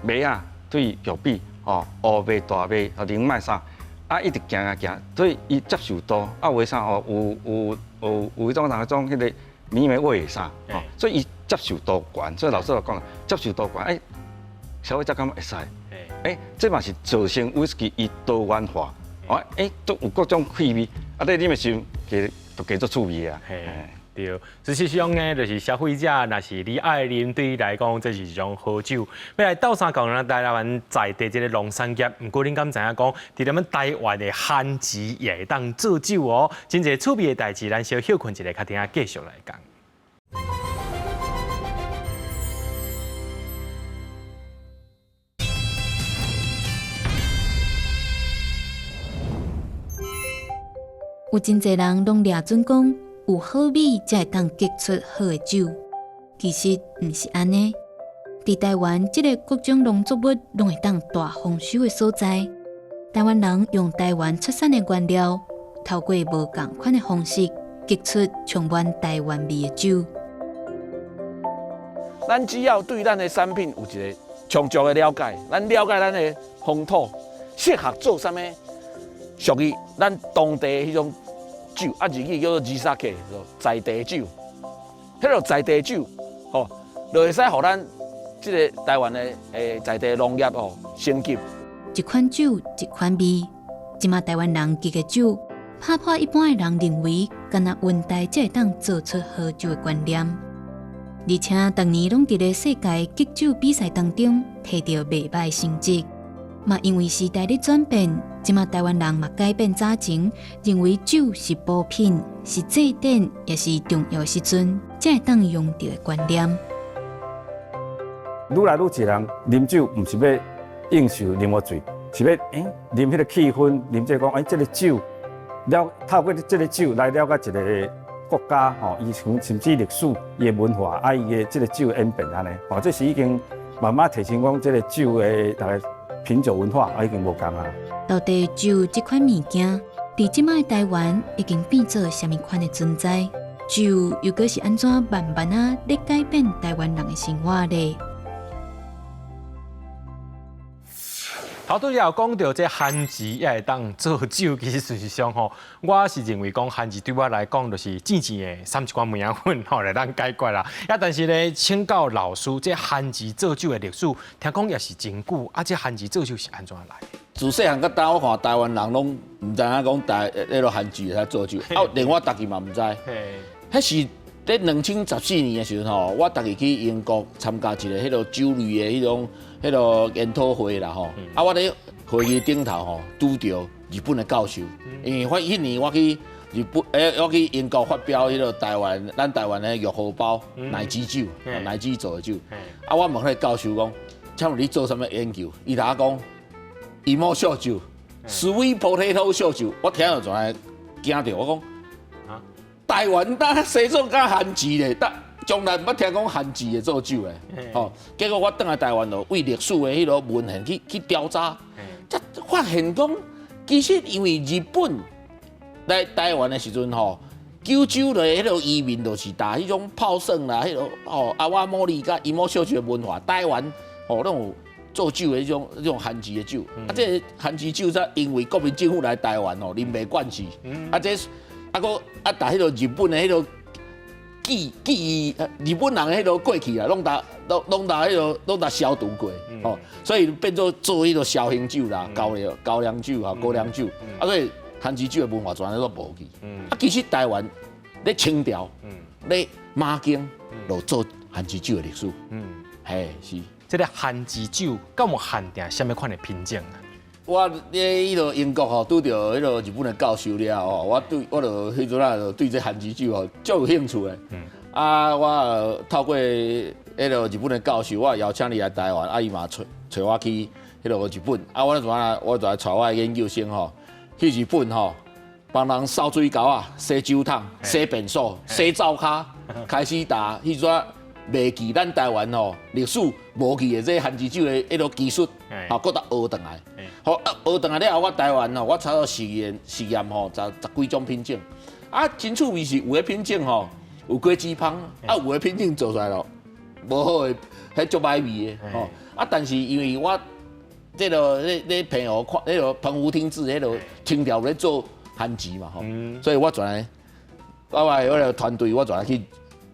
[SPEAKER 3] 麥仔、對玉米、吼烏麥、大麥、啊靈麥啥，啊一直行啊行，所以伊接受度啊有啥吼，有彼種人彼種彼個泥煤味啥，吼，所以伊接受度懸，所以老師就講，接受度懸，欸，消費者感覺會使，欸，這嘛是造成威士忌伊多元化，哦，欸，都有各種氣味，啊，你啉的時陣，其實都加做趣味啊。
[SPEAKER 4] 對，事實上呢，就是消費者，若是你愛啉，對伊來講，這是一種好酒。欲來鬥相共咱台灣在地這個農產業，毋過恁敢知影講，佇咱們台灣的番薯也會當做酒哦。真濟趣味的代誌，咱小歇睏一下，較等下繼續來講。
[SPEAKER 1] 有真濟人攏掠準講，有好米才會當結出好的酒，其實毋是按呢。佇台灣這个各種農作物攏會當大豐收的所在，台灣人用台灣出產的原料，透過無仝款的方式，結出充滿台灣味的酒。
[SPEAKER 2] 咱只要對咱的產品有一個充足的了解，咱了解咱的風土，適合做啥物，屬於咱當地彼種酒，啊，日語叫做地酒，在地酒。彼个在地酒，吼，就會使予咱這个台灣的在地農業吼升級。
[SPEAKER 1] 一款酒，一款味。這馬台灣人結的酒，打破一般的人認為，干焦溫帶才會當做出好酒的觀念。而且，逐年攏佇咧世界結酒比賽當中提著袂䆀成績。嘛，因為時代咧轉變，這馬台灣人嘛改變早前認為酒是補品、是祭典，也是重要時陣才會當用著的觀念。
[SPEAKER 3] 愈來愈濟人啉酒，毋是欲應酬啉予醉，是欲欸啉彼个氣氛，啉這個講欸這个酒了透過這个酒來了解一个國家吼，伊甚至歷史、伊的文化，啊伊的這个酒演變按呢，吼，這是已經慢慢提升講這个酒的大家品酒文化啊，已經無仝啊。
[SPEAKER 1] 到底酒這款物件，佇這擺台灣已經變做啥物款的存在？酒又閣是按怎慢慢仔咧改變台灣人的生活咧？
[SPEAKER 4] 頭拄仔有講著這番薯也會當做酒，其實事實上吼，我是認為講番薯對我來講就是甜甜的，攏一寡麥仔粉吼來當解決啦。啊，但是咧，請教老師，這番薯做酒的歷史，聽講也是真久。啊，這番薯做酒是按怎來？
[SPEAKER 5] 自細漢到大，我看台灣人攏毋知影講台彼个番薯會使做酒，啊，連我家己嘛毋知。彼是佇2014年的時陣吼，我家己去英國參加一个彼个酒類的彼種彼个研討會啦吼。啊，我佇會議頂頭吼拄著日本的教授，因為我彼年我去日本，欸，我去英國發表彼个台灣，咱台灣的玉荷包奶子酒，奶子做的酒。啊，我問彼个教授講，請問你做啥物研究？伊共我講，芋燒酒，sweet potato 燒酒。我聽著就來驚著，我講。台灣呾生做佮番薯咧，但從來毋捌聽講番薯會做酒的，吼。結果我轉來台灣就為歷史的彼个文獻去調查，才發現講，其實因為日本來台灣的時陣吼，九州的彼个移民就是帶彼種泡盛啦，彼个吼泡盛佮芋燒酒的文化，台灣吼攏有做酒的彼種番薯的酒，啊，這个番薯酒才因為國民政府來台灣吼，啉袂慣勢，啊這。啊，閣啊，共彼个日本的彼个記記憶，日本人彼落過去啊，攏共消毒過，吼，所以變做做彼個紹興酒啦、高粱酒啊、高粱酒，啊，所以番薯酒的文化全都無去。啊，其實台灣咧清朝，咧馬經就做番薯酒的歷史。嘿，是。
[SPEAKER 4] 這个番薯酒敢有限定啥物款的品種啊？
[SPEAKER 5] 我咧彼个英國吼，拄著彼个日本的教授了吼，我對我就彼陣仔就對這番薯酒吼足有興趣的。啊，我透過彼个日本的教授，我邀請伊來台灣，啊，伊嘛揣揣我去彼个日本。啊，我怎啊，我就來帶我的研究生吼去日本吼，幫人掃水溝仔、洗酒桶、洗便所、洗灶跤，開始打彼陣袂記咱台灣吼歷史無去的這番薯酒的彼个技術，吼，閣閣學轉來。好，啊，學轉來了後，我台灣吼，我差不多試驗試驗吼，十幾種品種。啊，真趣味是有的品種吼有果子芳，啊，有的品種做出來咯，無好的，彼足歹味的吼。啊，但是因為我這个咧咧澎湖看，彼个澎湖聽誌，彼个清朝咧做番薯嘛吼，所以我轉來，我的團隊，我轉來去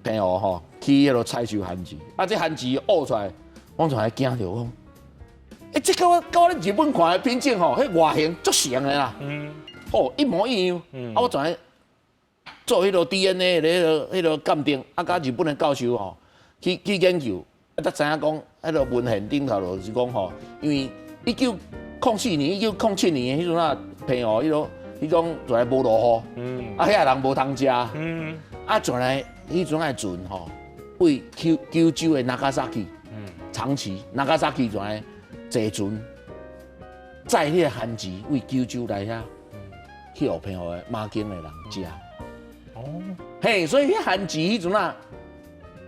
[SPEAKER 5] 澎湖吼，去彼个採收番薯。啊，這番薯挖出來，我轉來驚著講，欸，這佮我咧日本看的品種吼，彼外形足像的啦，吼，一模一樣。啊，我轉來做彼个 DNA 的彼个鑑定，啊，佮日本的教授吼去研究，啊，才知影講，彼个文獻頂頭就是講吼，因為1904年、1907年彼陣啊，澎湖彼種就來無落雨，啊，遐人無通食，啊，轉來彼陣的船吼，為九州的長崎，長崎、長崎轉來坐船，載彼个番薯為九州來遐去予澎湖的馬經的人食。哦，嘿，所以彼番薯彼陣啊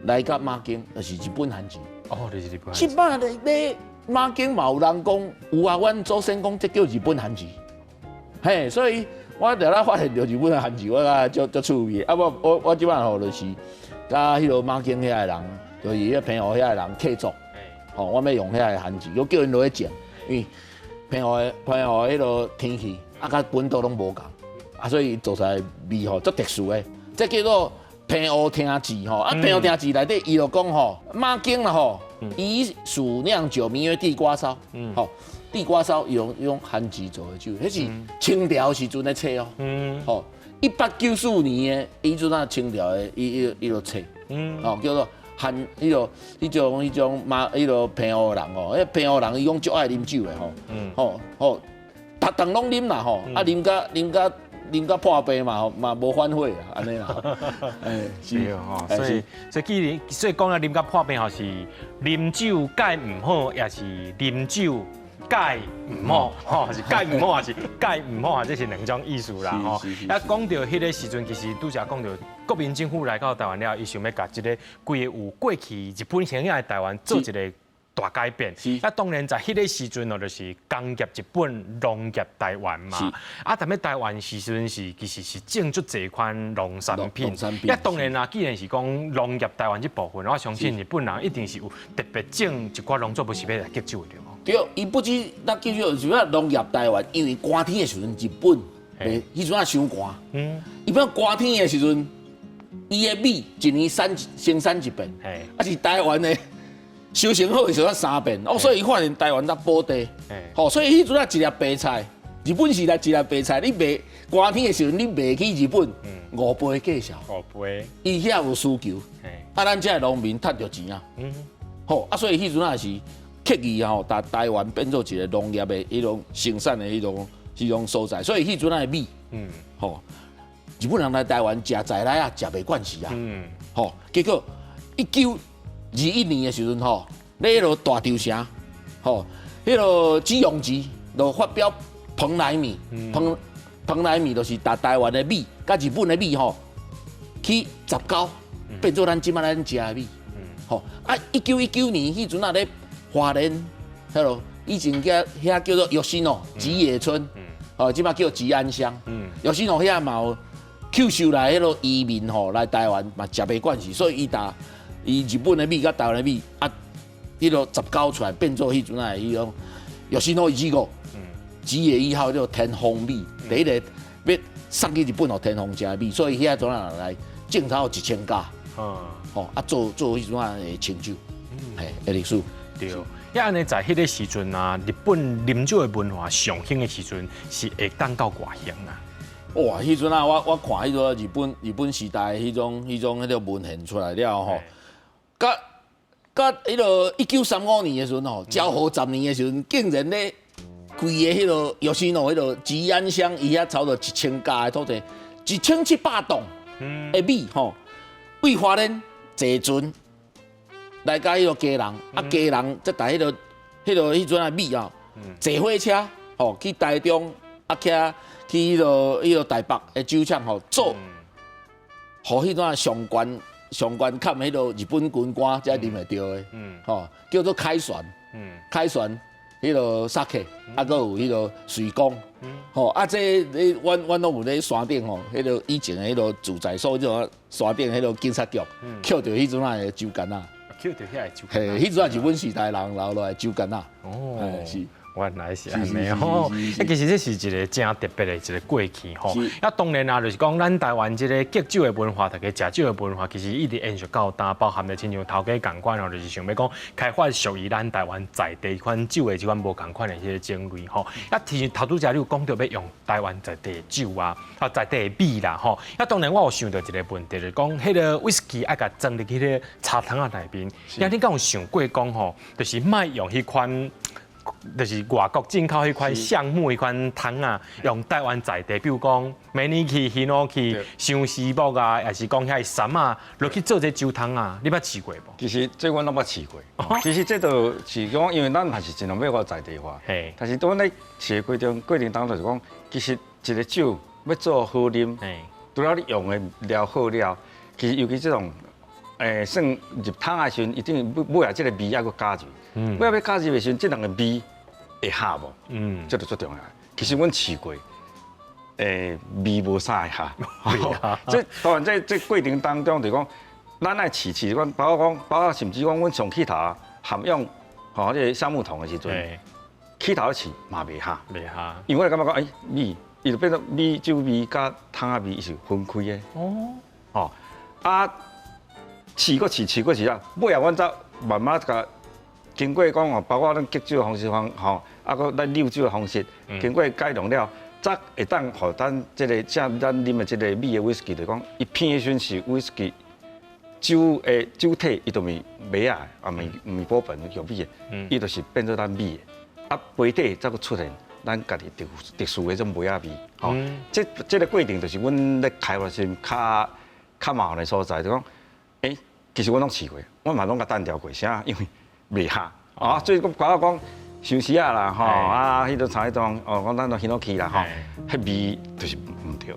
[SPEAKER 5] 來到馬經，就是日本番薯。
[SPEAKER 4] 哦，就是日本。
[SPEAKER 5] 這擺咧咧馬經嘛有人講有啊，阮祖先講這叫日本番薯。嘿，所以我著咧發現著日本的番薯，我感覺足足趣味。啊，我這擺吼就是佮彼个馬經遐的人，就是彼個澎湖遐的人契作。吼，我欲用遐个番薯，閣叫𪜶落去種，因為澎湖彼个天氣啊，佮本島攏無仝，啊，所以做出來味吼足特殊的，這叫做澎湖聽誌吼。啊，澎湖聽誌內底伊就講吼，馬經啦吼，以屬釀酒名為地瓜燒，吼，地瓜燒用番薯做的酒，彼是清朝時陣的冊哦，吼，1894年的彼陣啊清朝的伊就冊，吼，叫做。番彼个彼種馬彼个澎湖人吼，彼澎湖人伊講足愛啉酒的吼，吼吼，逐頓攏啉啦吼，啊啉甲破病嘛吼，嘛無反悔啦，按呢啦，欸，
[SPEAKER 4] 是吼，所以既然所以講啊，啉甲破病吼是啉酒蓋毋好，抑是啉酒蓋毋好，吼是蓋毋好，還是蓋毋好啊？這是兩種意思啦，吼。啊，講著彼个時陣，其實拄才講著國民政府來到台灣了，伊想欲共這个規个有過去日本形影的台灣做一个大改變。啊，當然在彼个時陣哦，就是工業日本，農業台灣嘛。啊，但欲台灣時陣是其實是種足濟款農產品。啊，當然啦，既然是講農業台灣這部分，我相信日本人一定是有特別種一寡農作物是欲來敬酒的對無？
[SPEAKER 5] 對，伊不止咱叫做是欲農業台灣，因為寒天的時陣日本，彼陣仔傷寒。伊本寒天的時陣，伊的米一年生產一遍，啊是台灣的收成好的時陣三遍，哦，所以伊發現台灣才寶地，吼，所以彼陣仔一粒白菜，日本時代一粒白菜，你賣寒天的時陣你賣去日本五倍價數，
[SPEAKER 4] 五倍，
[SPEAKER 5] 伊遐有需求，啊，咱遮的農民趁著錢啊，好，啊，所以彼陣仔是刻意吼，把台灣變做一個農業的彼種生產的彼種所在，所以彼陣仔的米，吼，日本人來台灣食在來啊，食袂慣勢啊，吼，結果1921年的時陣吼，咧彼个大稻埕，吼，彼个磯永吉就發表蓬萊米，蓬萊米就是把台灣的米佮日本的米吼，去雜交，變做咱這擺咱食的米，吼，啊，1919年彼陣仔咧花蓮，彼个以前叫遐叫做吉野吉野村，吼，這擺叫吉安鄉，吉野遐嘛有吸收來彼个移民吼來台灣嘛食袂慣勢，所以伊共伊日本的米佮台灣的米啊，彼个雜交出來變做彼陣仔的彼種吉野一號，吉野一號叫天皇米，第一个欲送去日本予天皇食的米，所以遐陣仔來種差不多1000甲，吼啊做做彼陣仔的清酒，嘿，的歷史。
[SPEAKER 4] 對，啊按呢在彼个時陣啊，日本啉酒的文化上興的時陣，是會當到偌興啊？
[SPEAKER 5] 哇！彼陣啊，我看彼個日本時代彼種彼個文獻出來了吼，佮佮彼個1935年的時陣吼，昭和十年的時陣，竟然咧規个彼個吉野彼個吉安鄉，伊遐差不多1000家的土地，1700擔的米吼，對花蓮坐船來共彼個基隆，啊基隆才帶彼個彼陣的米啊，坐火車吼去台中，啊去彼個台北的酒廠吼做，予彼陣上懸上懸級彼個日本軍官才啉會著的，吼叫做開旋，開旋彼個 sake，啊閣有彼個瑞光，吼啊這你阮攏有咧山頂吼，彼個以前的彼個駐在所，這種山頂彼個警察局，抾著彼陣仔的酒矸仔，
[SPEAKER 4] 抾著遐个酒，
[SPEAKER 5] 嘿，彼陣日本時代人留落來酒矸仔，
[SPEAKER 4] 哦，是。原來是按呢吼，啊，其實這是一個真特別的一個過去吼。啊，當然啊，就是講咱台灣這個敬酒的文化，大家食酒的文化，其實一直延續到今，包含著親像頭家仝款吼，就是想欲講開發屬於咱台灣在地款酒的這款無仝款的這個種類吼。啊，其實頭拄才你有講著欲用台灣在地的酒啊，啊在地的米啦吼。啊，當然我有想著一個問題，就是講彼個威士忌愛共裝入去彼個茶桶仔內面，啊，你敢有想過講吼，就是莫用彼款，就是外國進口彼款橡木彼款桶仔，用台灣在地，比如講梅尼去、ヒノキ、相思木啊，抑是講遐杉仔，落去做這酒桶仔，你捌試過無？
[SPEAKER 3] 其實這阮攏捌試過。其實這就是講，因為咱嘛是盡量欲予在地化。但是當咧試的過程當中，就是講，其實一個酒欲做好啉，除了你用的料好了，其實尤其這種，算入桶的時陣，一定尾仔這個味猶閣加入。尾仔欲加入的時陣，這兩個味會合無？這就最重要。其實阮試過，味無啥會合。這當然，這過程當中就是講，咱愛試試，講包括講，包括甚至講，阮上起頭含用吼這個橡木桶的時陣，起頭試嘛袂合。
[SPEAKER 4] 袂合。
[SPEAKER 3] 因為我感覺講，米，伊就變做米酒味佮桶仔味，伊是分開的。哦。吼啊！試閣試，試閣試啊！尾仔阮才慢慢共經過講吼，包括咱敬酒的方式方吼，啊閣咱餾酒的方式，經過改良了，才會當予咱這個像咱啉的這個米的威士忌，就講伊品的時陣是威士忌酒的酒體，伊就毋是麥仔，啊毋是波本玉米的，伊就是變做咱米的，啊杯底才閣出現咱家己特殊的這種麥仔味，吼，這個過程就是阮咧開發時較較麻煩的所在，就講，其實阮攏試過，我嘛攏共單調過，啥？因為袂合啊，所以講包括講相思仔啦，吼啊，彼個茶迄種，哦，講咱都ヒノキ啦，吼，彼味就是毋對，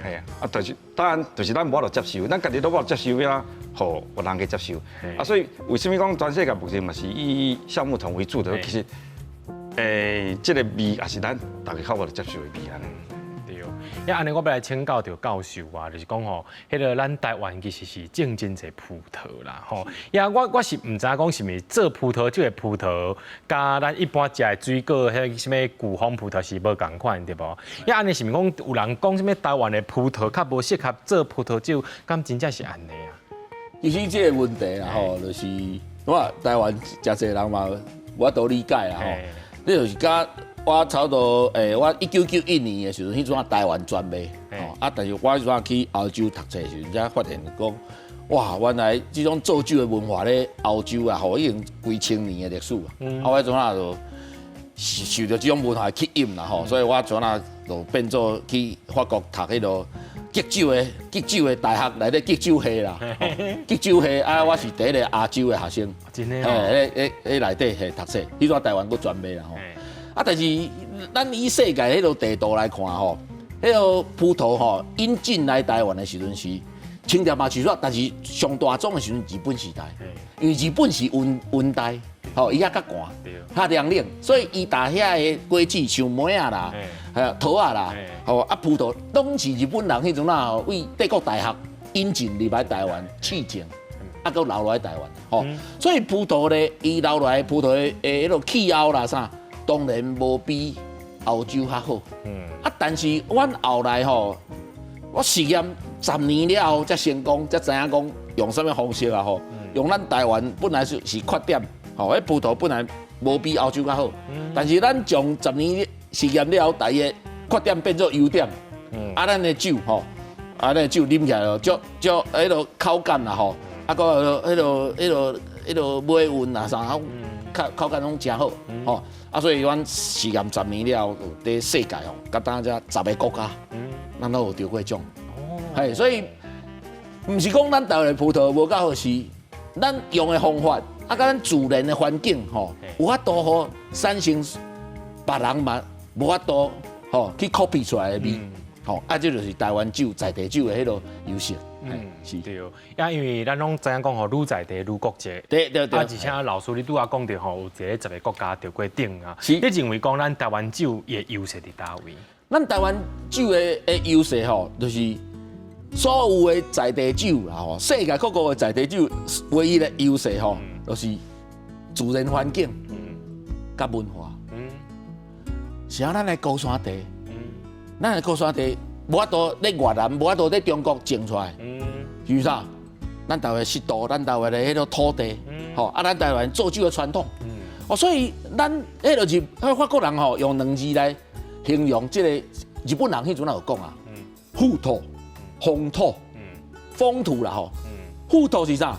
[SPEAKER 3] 係啊，啊，就是當然就是咱無法度接受，咱家己都無法度接受，欲按怎予人去接受？啊，所以為啥物講全世界目前嘛是以橡木桶為主的？其實，這個味也是咱大家較無法度接受的味按呢。
[SPEAKER 4] 對，啊，按呢我欲來請教著教授啊，就是講吼，彼個咱台灣其實是種真濟葡萄啦，吼。呀，我是毋知影講是毋是做葡萄酒的葡萄，佮咱一般食的水果，彼个啥物巨峰葡萄是無仝款對無？啊，按呢是毋是講有人講啥物台灣的葡萄較無適合做葡萄酒，敢真正是按呢啊？
[SPEAKER 5] 其實這個問題啦，吼，就是我台灣誠濟人嘛無法度理解啦，吼。你就是佮我差不多，我1991年的時陣，彼陣台灣專賣，吼啊，但是我彼陣去歐洲讀冊的時陣，才發現講，哇，原來這種做酒的文化咧，歐洲啊，吼已經幾千年的歷史啊。啊，我彼陣就受著這種文化的吸引啦，吼，所以我陣仔就變做去法國讀彼個敬酒的大學內底敬酒系啦，敬酒系啊，我是第一個亞洲的學生，
[SPEAKER 4] 真的
[SPEAKER 5] 嘿，彼內底嘿讀冊，彼陣台灣閣專賣啦吼。啊，但是咱以世界彼個地圖來看吼，彼個葡萄吼引進來台灣的時陣是清朝嘛是說，但是上大宗的時陣日本時代，因為日本是溫帶，吼伊遐較寒，較涼冷，所以伊帶遐的果子像梅仔啦、係桃仔啦，吼啊葡萄，攏是日本人彼陣啊，對帝國大學引進入來台灣試種，啊，閣留落來台灣，吼，所以葡萄咧，伊留落來葡萄的彼個氣候啦啥，當然無比歐洲較好。啊，但是阮後來吼，我實驗十年了後才成功，才知影講，用啥物方式啊？吼，用咱台灣本來是缺點，吼，彼葡萄本來無比歐洲較好，但是咱從十年試驗了後，第一個缺點變做優點，啊，咱的酒吼，啊，咱的酒啉起來哦，足足彼个口感啦吼，啊，閣彼个尾韻啊啥，口感攏誠好，吼，啊，所以阮試驗十年了後，佇世界吼，佮當遮十个國家，咱攏有得過獎，嘿，所以毋是講咱台灣的葡萄無夠好，是咱用的方法，啊，佮咱自然的環境吼，有法度予產生別人嘛無法度吼去 copy 出來的味，吼，啊，這就是台灣酒在地酒的彼个優勢。
[SPEAKER 4] 是對，啊，因為咱攏知影講吼，愈在地愈國際。
[SPEAKER 5] 對對對。
[SPEAKER 4] 啊，而且老師你拄仔講著吼，有一個十個國家得過獎啊。
[SPEAKER 5] 是。
[SPEAKER 4] 你認為講咱台灣酒的優勢佇佗位？
[SPEAKER 5] 咱台灣酒的優勢吼，就是所有的在地酒啦吼，世界各國的在地酒唯一的優勢吼，就是自然環境，佮文化。是啊，咱的高山茶，咱的高山茶無法度咧越南，無法度咧中國種出來，是啥？咱台灣濕度，咱台灣的彼个土地，吼啊，咱台灣做酒的傳統，哦，所以咱彼个彼法國人吼用兩字來形容這個日本人彼陣也有講啊，風土、風土、風土啦吼，風土是啥？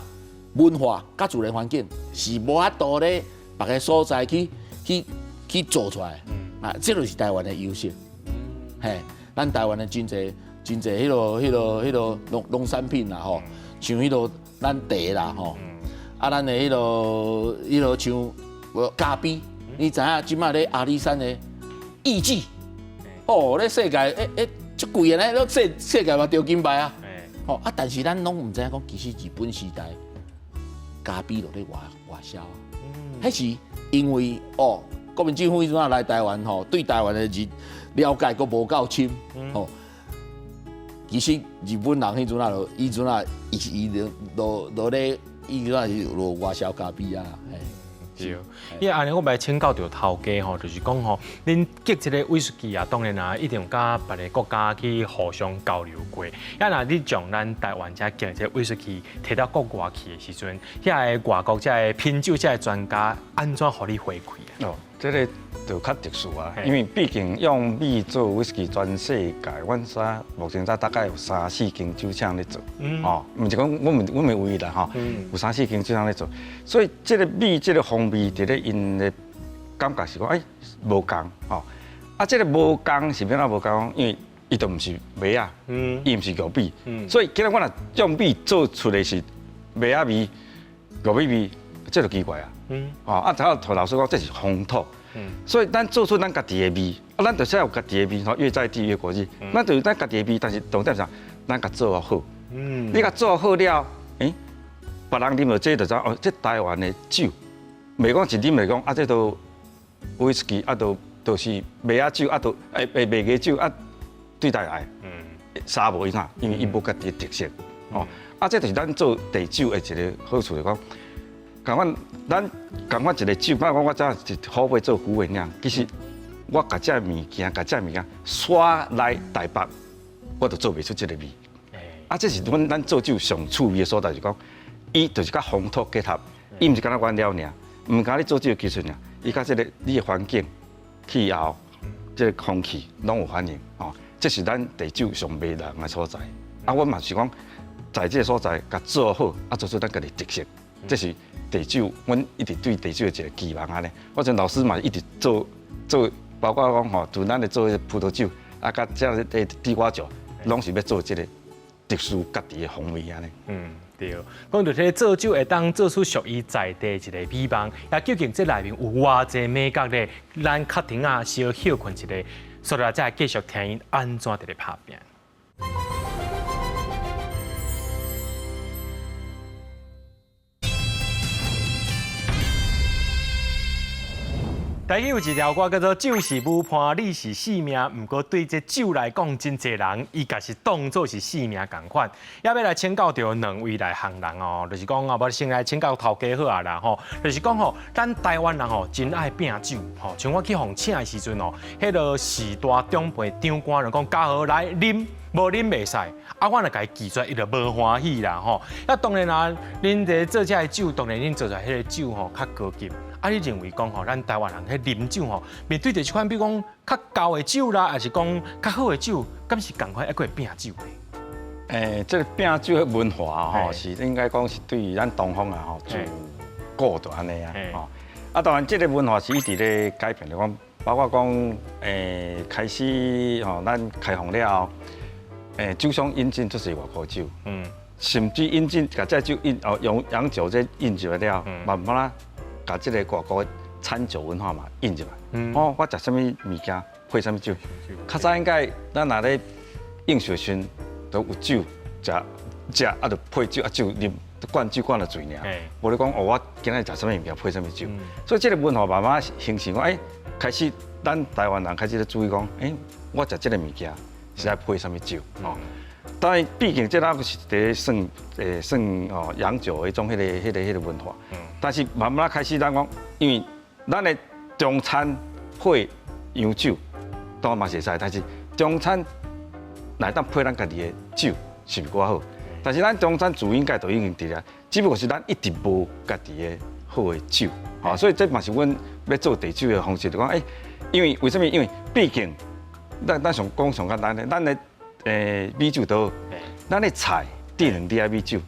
[SPEAKER 5] 文化佮自然環境是無法度咧別个所在去做出來，啊，這就是台灣的優勢，嘿。咱台灣的真濟真濟彼个農產品啦吼，像彼个咱茶啦吼，啊，咱的彼个像咖啡，你知影這馬咧阿里山的藝妓，哦，咧世界足貴的咧，世界嘛得金牌啊，吼啊，但是咱攏毋知影講，其實日本時代咖啡就咧外銷啊，彼是因為哦，國民政府彼陣來台灣吼，對台灣的人了解閣無夠深，吼。其實日本人彼陣啊，就彼陣啊，伊伊就落咧，伊陣啊是落外銷咖啡啊，嘿。
[SPEAKER 4] 對，因為按呢，我欲來請教著頭家吼，就是講吼，恁結這个威士忌啊，當然啊，一定有佮別个國家去互相交流過。啊，若你將咱台灣遮結這个威士忌提到國外去的時陣，遐个外國遮个品酒遮个專家按怎予你回饋啊？
[SPEAKER 3] 哦，這个就較特殊啊，因為畢竟用米做威士忌，全世界阮遮目前才大概有三四間酒廠咧做，哦，毋是講阮毋是唯一啦，吼，有三四間酒廠咧做，所以這個米這個風味，佇咧𪜶的感覺是講，欸，無仝，吼，啊，這個無仝是欲按怎無仝？因為伊就毋是麥仔，伊毋是玉米，所以今日我若用米做出來是麥仔味、玉米味，這就奇怪啊。哦，啊，頭頭老師講這是風土，所以咱做出咱家己的味，啊，咱就是有家己的味，吼，越在地越國際，咱就有咱家己的味，但是重點是啥？咱共做好，你共做好了，欸，別人啉著這就知哦，這台灣的酒，袂講一啉就講啊，這都威士忌啊，都是麥仔酒啊，都麥芽酒啊，對台來，啥無伊啥，因為伊無家己的特色，哦，啊，這就是咱做地酒的一個好處，就講。仝款，咱仝款一个酒，比如講我遮是好尾做虎尾釀，其實我共這物件，共這物件刷來台北，我就做袂出這个味。啊，這是阮咱做酒上趣味的所在，是講，伊就是佮風土結合，伊毋是干焦原料爾，毋干焦你做酒的技術爾，伊佮這个你的環境、氣候、這个空氣攏有反應，吼，這是咱地酒上迷人的所在。啊，阮嘛是講，在這个所在共做好，啊，做出咱家己特色，這是。地酒，阮一直對地酒的一个期望按呢。我陣老師嘛一直做做，包括講吼，從咱咧做葡萄酒，啊，佮這个地瓜酒，攏是欲做這个特殊家己的風味按呢。
[SPEAKER 4] 嗯，對。講著這个做酒會當做出屬於在地一个美夢，也究竟這內面有偌濟眉角咧？咱較停仔小歇睏一下，煞來再繼續聽𪜶按怎佇咧拍拚。台語有一條歌叫做《酒是舞伴，你是性命》，毋過對這酒來講，真濟人伊共是當做是性命仝款。也欲來請教著兩位內行人哦，就是講啊，無先來請教頭家好啊啦吼，就是講吼，咱台灣人吼真愛拼酒吼，像我去予請的時陣哦，彼个序大長輩長官就講，家豪來啉。無啉袂使，啊，我若共伊拒絕，伊就無歡喜啦吼。啊，當然啦，恁佇做這个酒，當然恁做出來彼个酒吼較高級。啊，你認為講吼，咱台灣人彼啉酒吼，面對著這款比如講較厚的酒啦，抑是講較好的酒，敢是仝款猶閣會拼酒的？
[SPEAKER 3] 這个拼酒的文化吼，是應該講是對於咱東方啊吼，自古就按呢啊吼。啊，當然這个文化是一直咧改變的，講包括講開始吼，咱開放了後，酒商引進就是外國酒，甚至引進共這酒引哦用洋酒這引入來了，慢慢仔共這个外國餐酒文化嘛引入來。哦，我食啥物物件配啥物酒，較早應該咱若咧應酬時陣都有酒食食啊，就配酒啊酒啉，灌酒灌到醉爾。無咧講哦，我今仔日食啥物物件配啥物酒。所以這个文化慢慢形成講，開始咱台灣人開始咧注意講，我食這个物件是愛配啥物酒哦。當然，畢竟這咱是佇咧算哦洋酒的彼種彼个文化。但是慢慢開始咱講，因為咱的中餐配洋酒，當然嘛是會使，但是中餐來當配咱家己的酒，是毋是閣較好？但是咱中餐自應該都已經佇咧，只不過是咱一直無家己的好的酒，吼，所以這嘛是阮欲做地酒的方式，就講因為為啥物？因為畢竟咱上講上簡單的，咱的米酒都好，咱的菜燉兩滴仔米酒，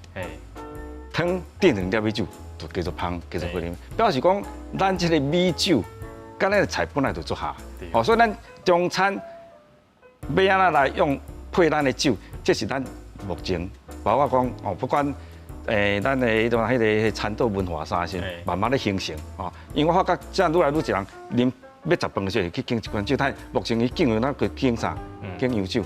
[SPEAKER 3] 湯燉兩滴米酒，就叫做芳，叫做好啉。表示講，咱這个米酒佮咱的菜本來就足合，哦，所以咱中餐欲按怎來用配咱的酒，這是咱目前包括講哦，不管咱的彼種彼个餐桌文化啥時，慢慢咧形成哦。因為我發覺，這愈來愈濟人啉欲食飯的時候去敬一罐酒，但目前伊敬的咱去敬啥？敬洋酒。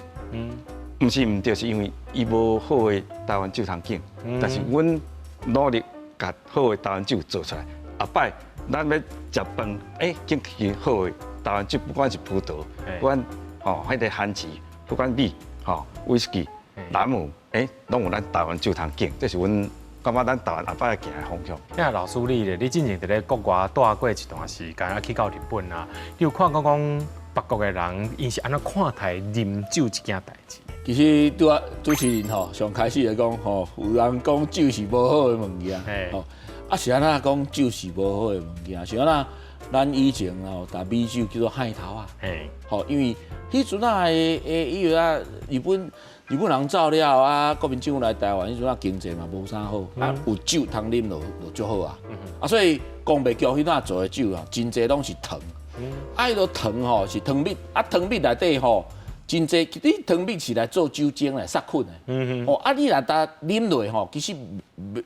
[SPEAKER 3] 毋是毋對，是因為伊無好的台灣酒通敬。但是阮努力共好的台灣酒做出來，後擺咱欲食飯，敬起好的台灣酒，不管是葡萄，不管吼彼个番薯，不管米，吼威士忌、朗姆，攏有咱台灣酒通敬，這是阮感覺咱台灣後擺行的方向。
[SPEAKER 4] 那老師你咧，你之前佇咧國外蹛過一段時間，啊去到日本啊，你有看過講別國的人𪜶是按怎看待啉酒這件代誌？
[SPEAKER 5] 其實拄仔主持人吼，上開始就講吼，有人講酒是無好的物件，吼，啊是按怎講酒是無好的物件？是按怎？咱以前吼，逐米酒叫做害頭仔，吼，因為彼陣仔的伊個啊，日本人走了啊，國民政府來台灣，彼陣仔經濟嘛無啥好，啊有酒通啉就足好啊，啊所以工藝局彼陣做的酒啊，真濟攏是糖，啊彼个糖吼是糖蜜，啊糖蜜內底吼。真濟，你糖蜜是來做酒精來殺菌的。哦，啊，你若焦啉落吼，其實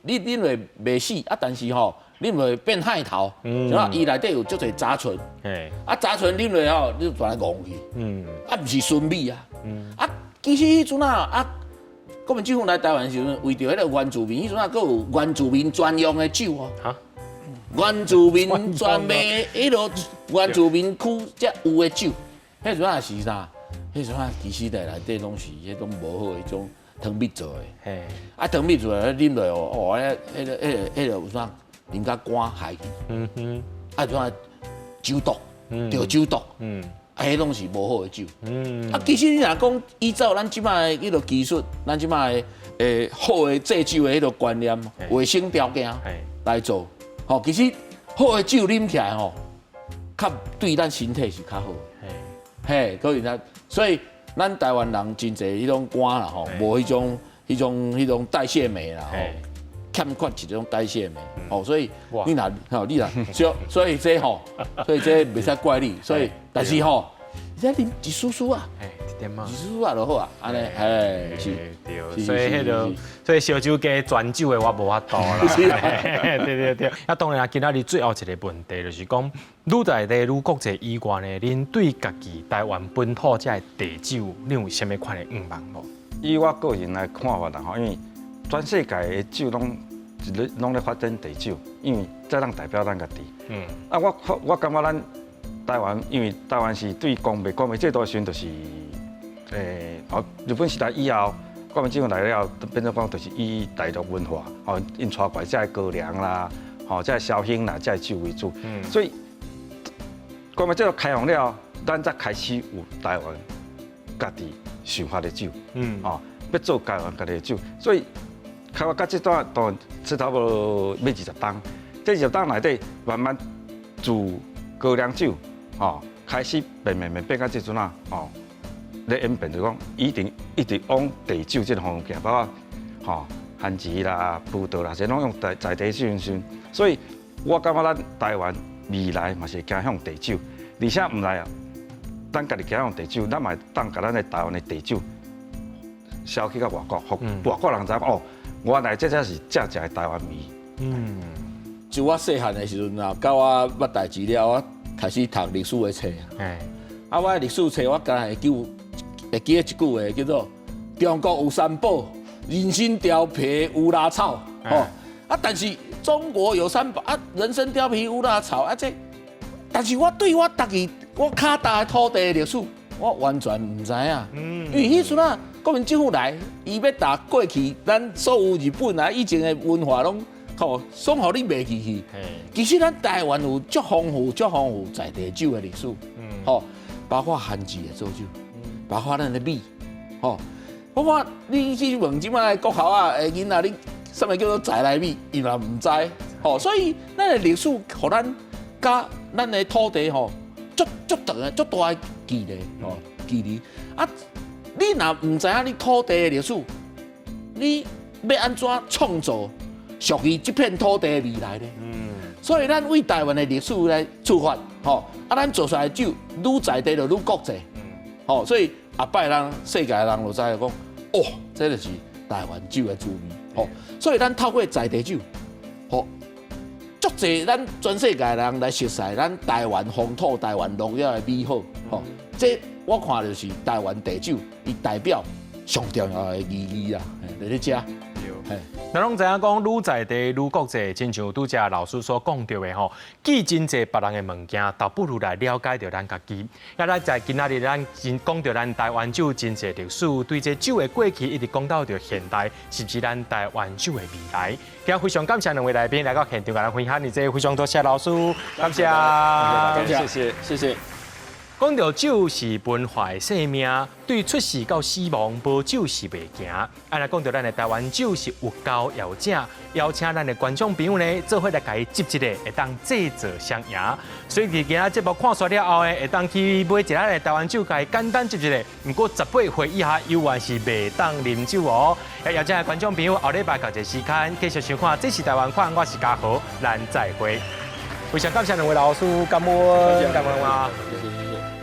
[SPEAKER 5] 你啉落袂死，啊，但是吼，啉落變害頭，是吧？伊內底有足濟雜醇，啊，雜醇啉落吼，你就全來戇去。啊，毋是純米啊。啊，其實彼陣啊，啊，國民政府來台灣時陣，為著彼个原住民，彼陣啊，閣有原住民專用的酒哦。
[SPEAKER 4] 哈？
[SPEAKER 5] 原住民專賣彼个原住民區才有的酒，彼陣啊是啥？彼陣啊，其實內內底攏是彼種無好的彼種糖蜜做的。啊，糖蜜做的啉落哦，哦，彼个有啥？啉甲肝害去。啊，怎啊酒毒，著酒毒。啊，彼攏是無好的酒。啊，其實你若講依照咱這擺的彼个技術，咱這擺的好的製酒的彼个觀念、衛生條件來做，吼，其實好的酒啉起來吼，較對咱身體是較好的。嘿，所以咱。所以，咱台灣人真濟彼種肝啦吼，無彼種代謝酶啦吼，欠缺一種代謝酶哦，所以你若吼你若，所以這吼，所以這袂使怪你，所以但是吼，你啉一絲絲啊，
[SPEAKER 4] 一點仔，
[SPEAKER 5] 一絲絲啊就好啊，按呢，嘿，是，
[SPEAKER 4] 對，所以彼个，所以燒酒雞全酒的我無法度啦，對對對。啊，當然啊，今仔日最後一个問題就是講，愈在地愈國際以外呢，恁對家己台灣本土這个地酒，恁有啥物款的願望無？
[SPEAKER 3] 以我個人來看法啦吼，因為全世界的酒攏攏咧發展地酒，因為這通代表咱家己。啊，我感覺咱台灣因為台灣是對光明制度的時陣，就是，哦，日本時代以後，國民政府來了後，變做講就是以大陸文化，哦，𪜶帶過來這个高粱啦，吼，這个紹興啦，這个酒為主。所以光明制度開放了後，咱才開始有台灣家己想法的酒，哦，欲做台灣家己的酒，所以開發到這段，當這差不多欲20冬，這20冬內底慢慢自高粱酒，哦，開始變變變變到這陣啊，哦，咧演變就講一定一直往地酒這个方向行，包括吼番薯啦、葡萄啦，這攏用在地酒時陣，所以我感覺咱台灣未來嘛是會走向地酒，而且毋來啊，咱家己走向地酒，咱嘛會當共咱的台灣的地酒銷去到外國，予外國人知影哦，原來這才是正正的台灣味。
[SPEAKER 5] 就我細漢的時陣啊，到我捌代誌了，我開始讀歷史的冊。啊，我的歷史冊我敢若會記會記得一句話，叫做“中國有三寶，人參貂皮烏拉草”。吼啊，但是中國有三寶啊，人參貂皮烏拉草啊，這，但是我對我家己我跤踏的土地的歷史，我完全毋知影。因為彼陣啊，國民政府來，伊欲共過去咱所有日本啊以前的文化攏吼，爽予你袂記去。其實咱台灣有足豐富、足豐富在地酒的歷史，吼，包括番薯的做酒，包括咱的米，吼。包括你去問這擺國校仔的囡仔，你啥物叫做在來米，伊嘛毋知，吼。所以咱的歷史，予咱佮咱的土地吼，足足長的、足大的距離，吼，距離。啊，你若毋知影你土地的歷史，你欲按怎創造屬於這片土地的未來呢？所以咱為台灣的歷史來出發，吼，啊，咱做出來的酒愈在地就愈國際，吼，所以後擺人世界人就知影講，哦，這就是台灣酒的滋味，吼，所以咱透過在地酒，吼，足濟咱全世界人來熟悉咱台灣風土、台灣農業的美好，吼，這我看就是台灣地酒，伊代表上重要的意義啦，佇咧遮。
[SPEAKER 4] 那攏知影講，愈在地愈國際，親像拄才老師所講著的吼，記真濟別人的物件，倒不如來了解著咱家己。啊，咱在今仔日咱真講著咱台灣酒真濟歷史，對這酒的過去一直講到著現代，甚至咱台灣酒的未來。今日非常感謝兩位來賓來到現場，共咱分享，這非常多謝老師，感謝，
[SPEAKER 5] 感謝，謝謝，謝謝。
[SPEAKER 4] 講到酒是文化的生命，對出世到死亡，無酒是袂行。啊，若講到咱的台灣酒是有厚有正，邀請咱的觀眾朋友呢，做伙來共伊斟一下，會當製造雙贏。所以佇今仔節目看煞了後呢，會當去買一下的台灣酒，共伊簡單斟一下。毋過18歲以下猶原是袂當啉酒哦。也邀請的觀眾朋友後禮拜仝一個時間繼續收看《這是台灣看》，我是嘉豪，咱再會。非常感謝兩位老師，感恩，感恩啊！
[SPEAKER 5] 謝謝謝謝。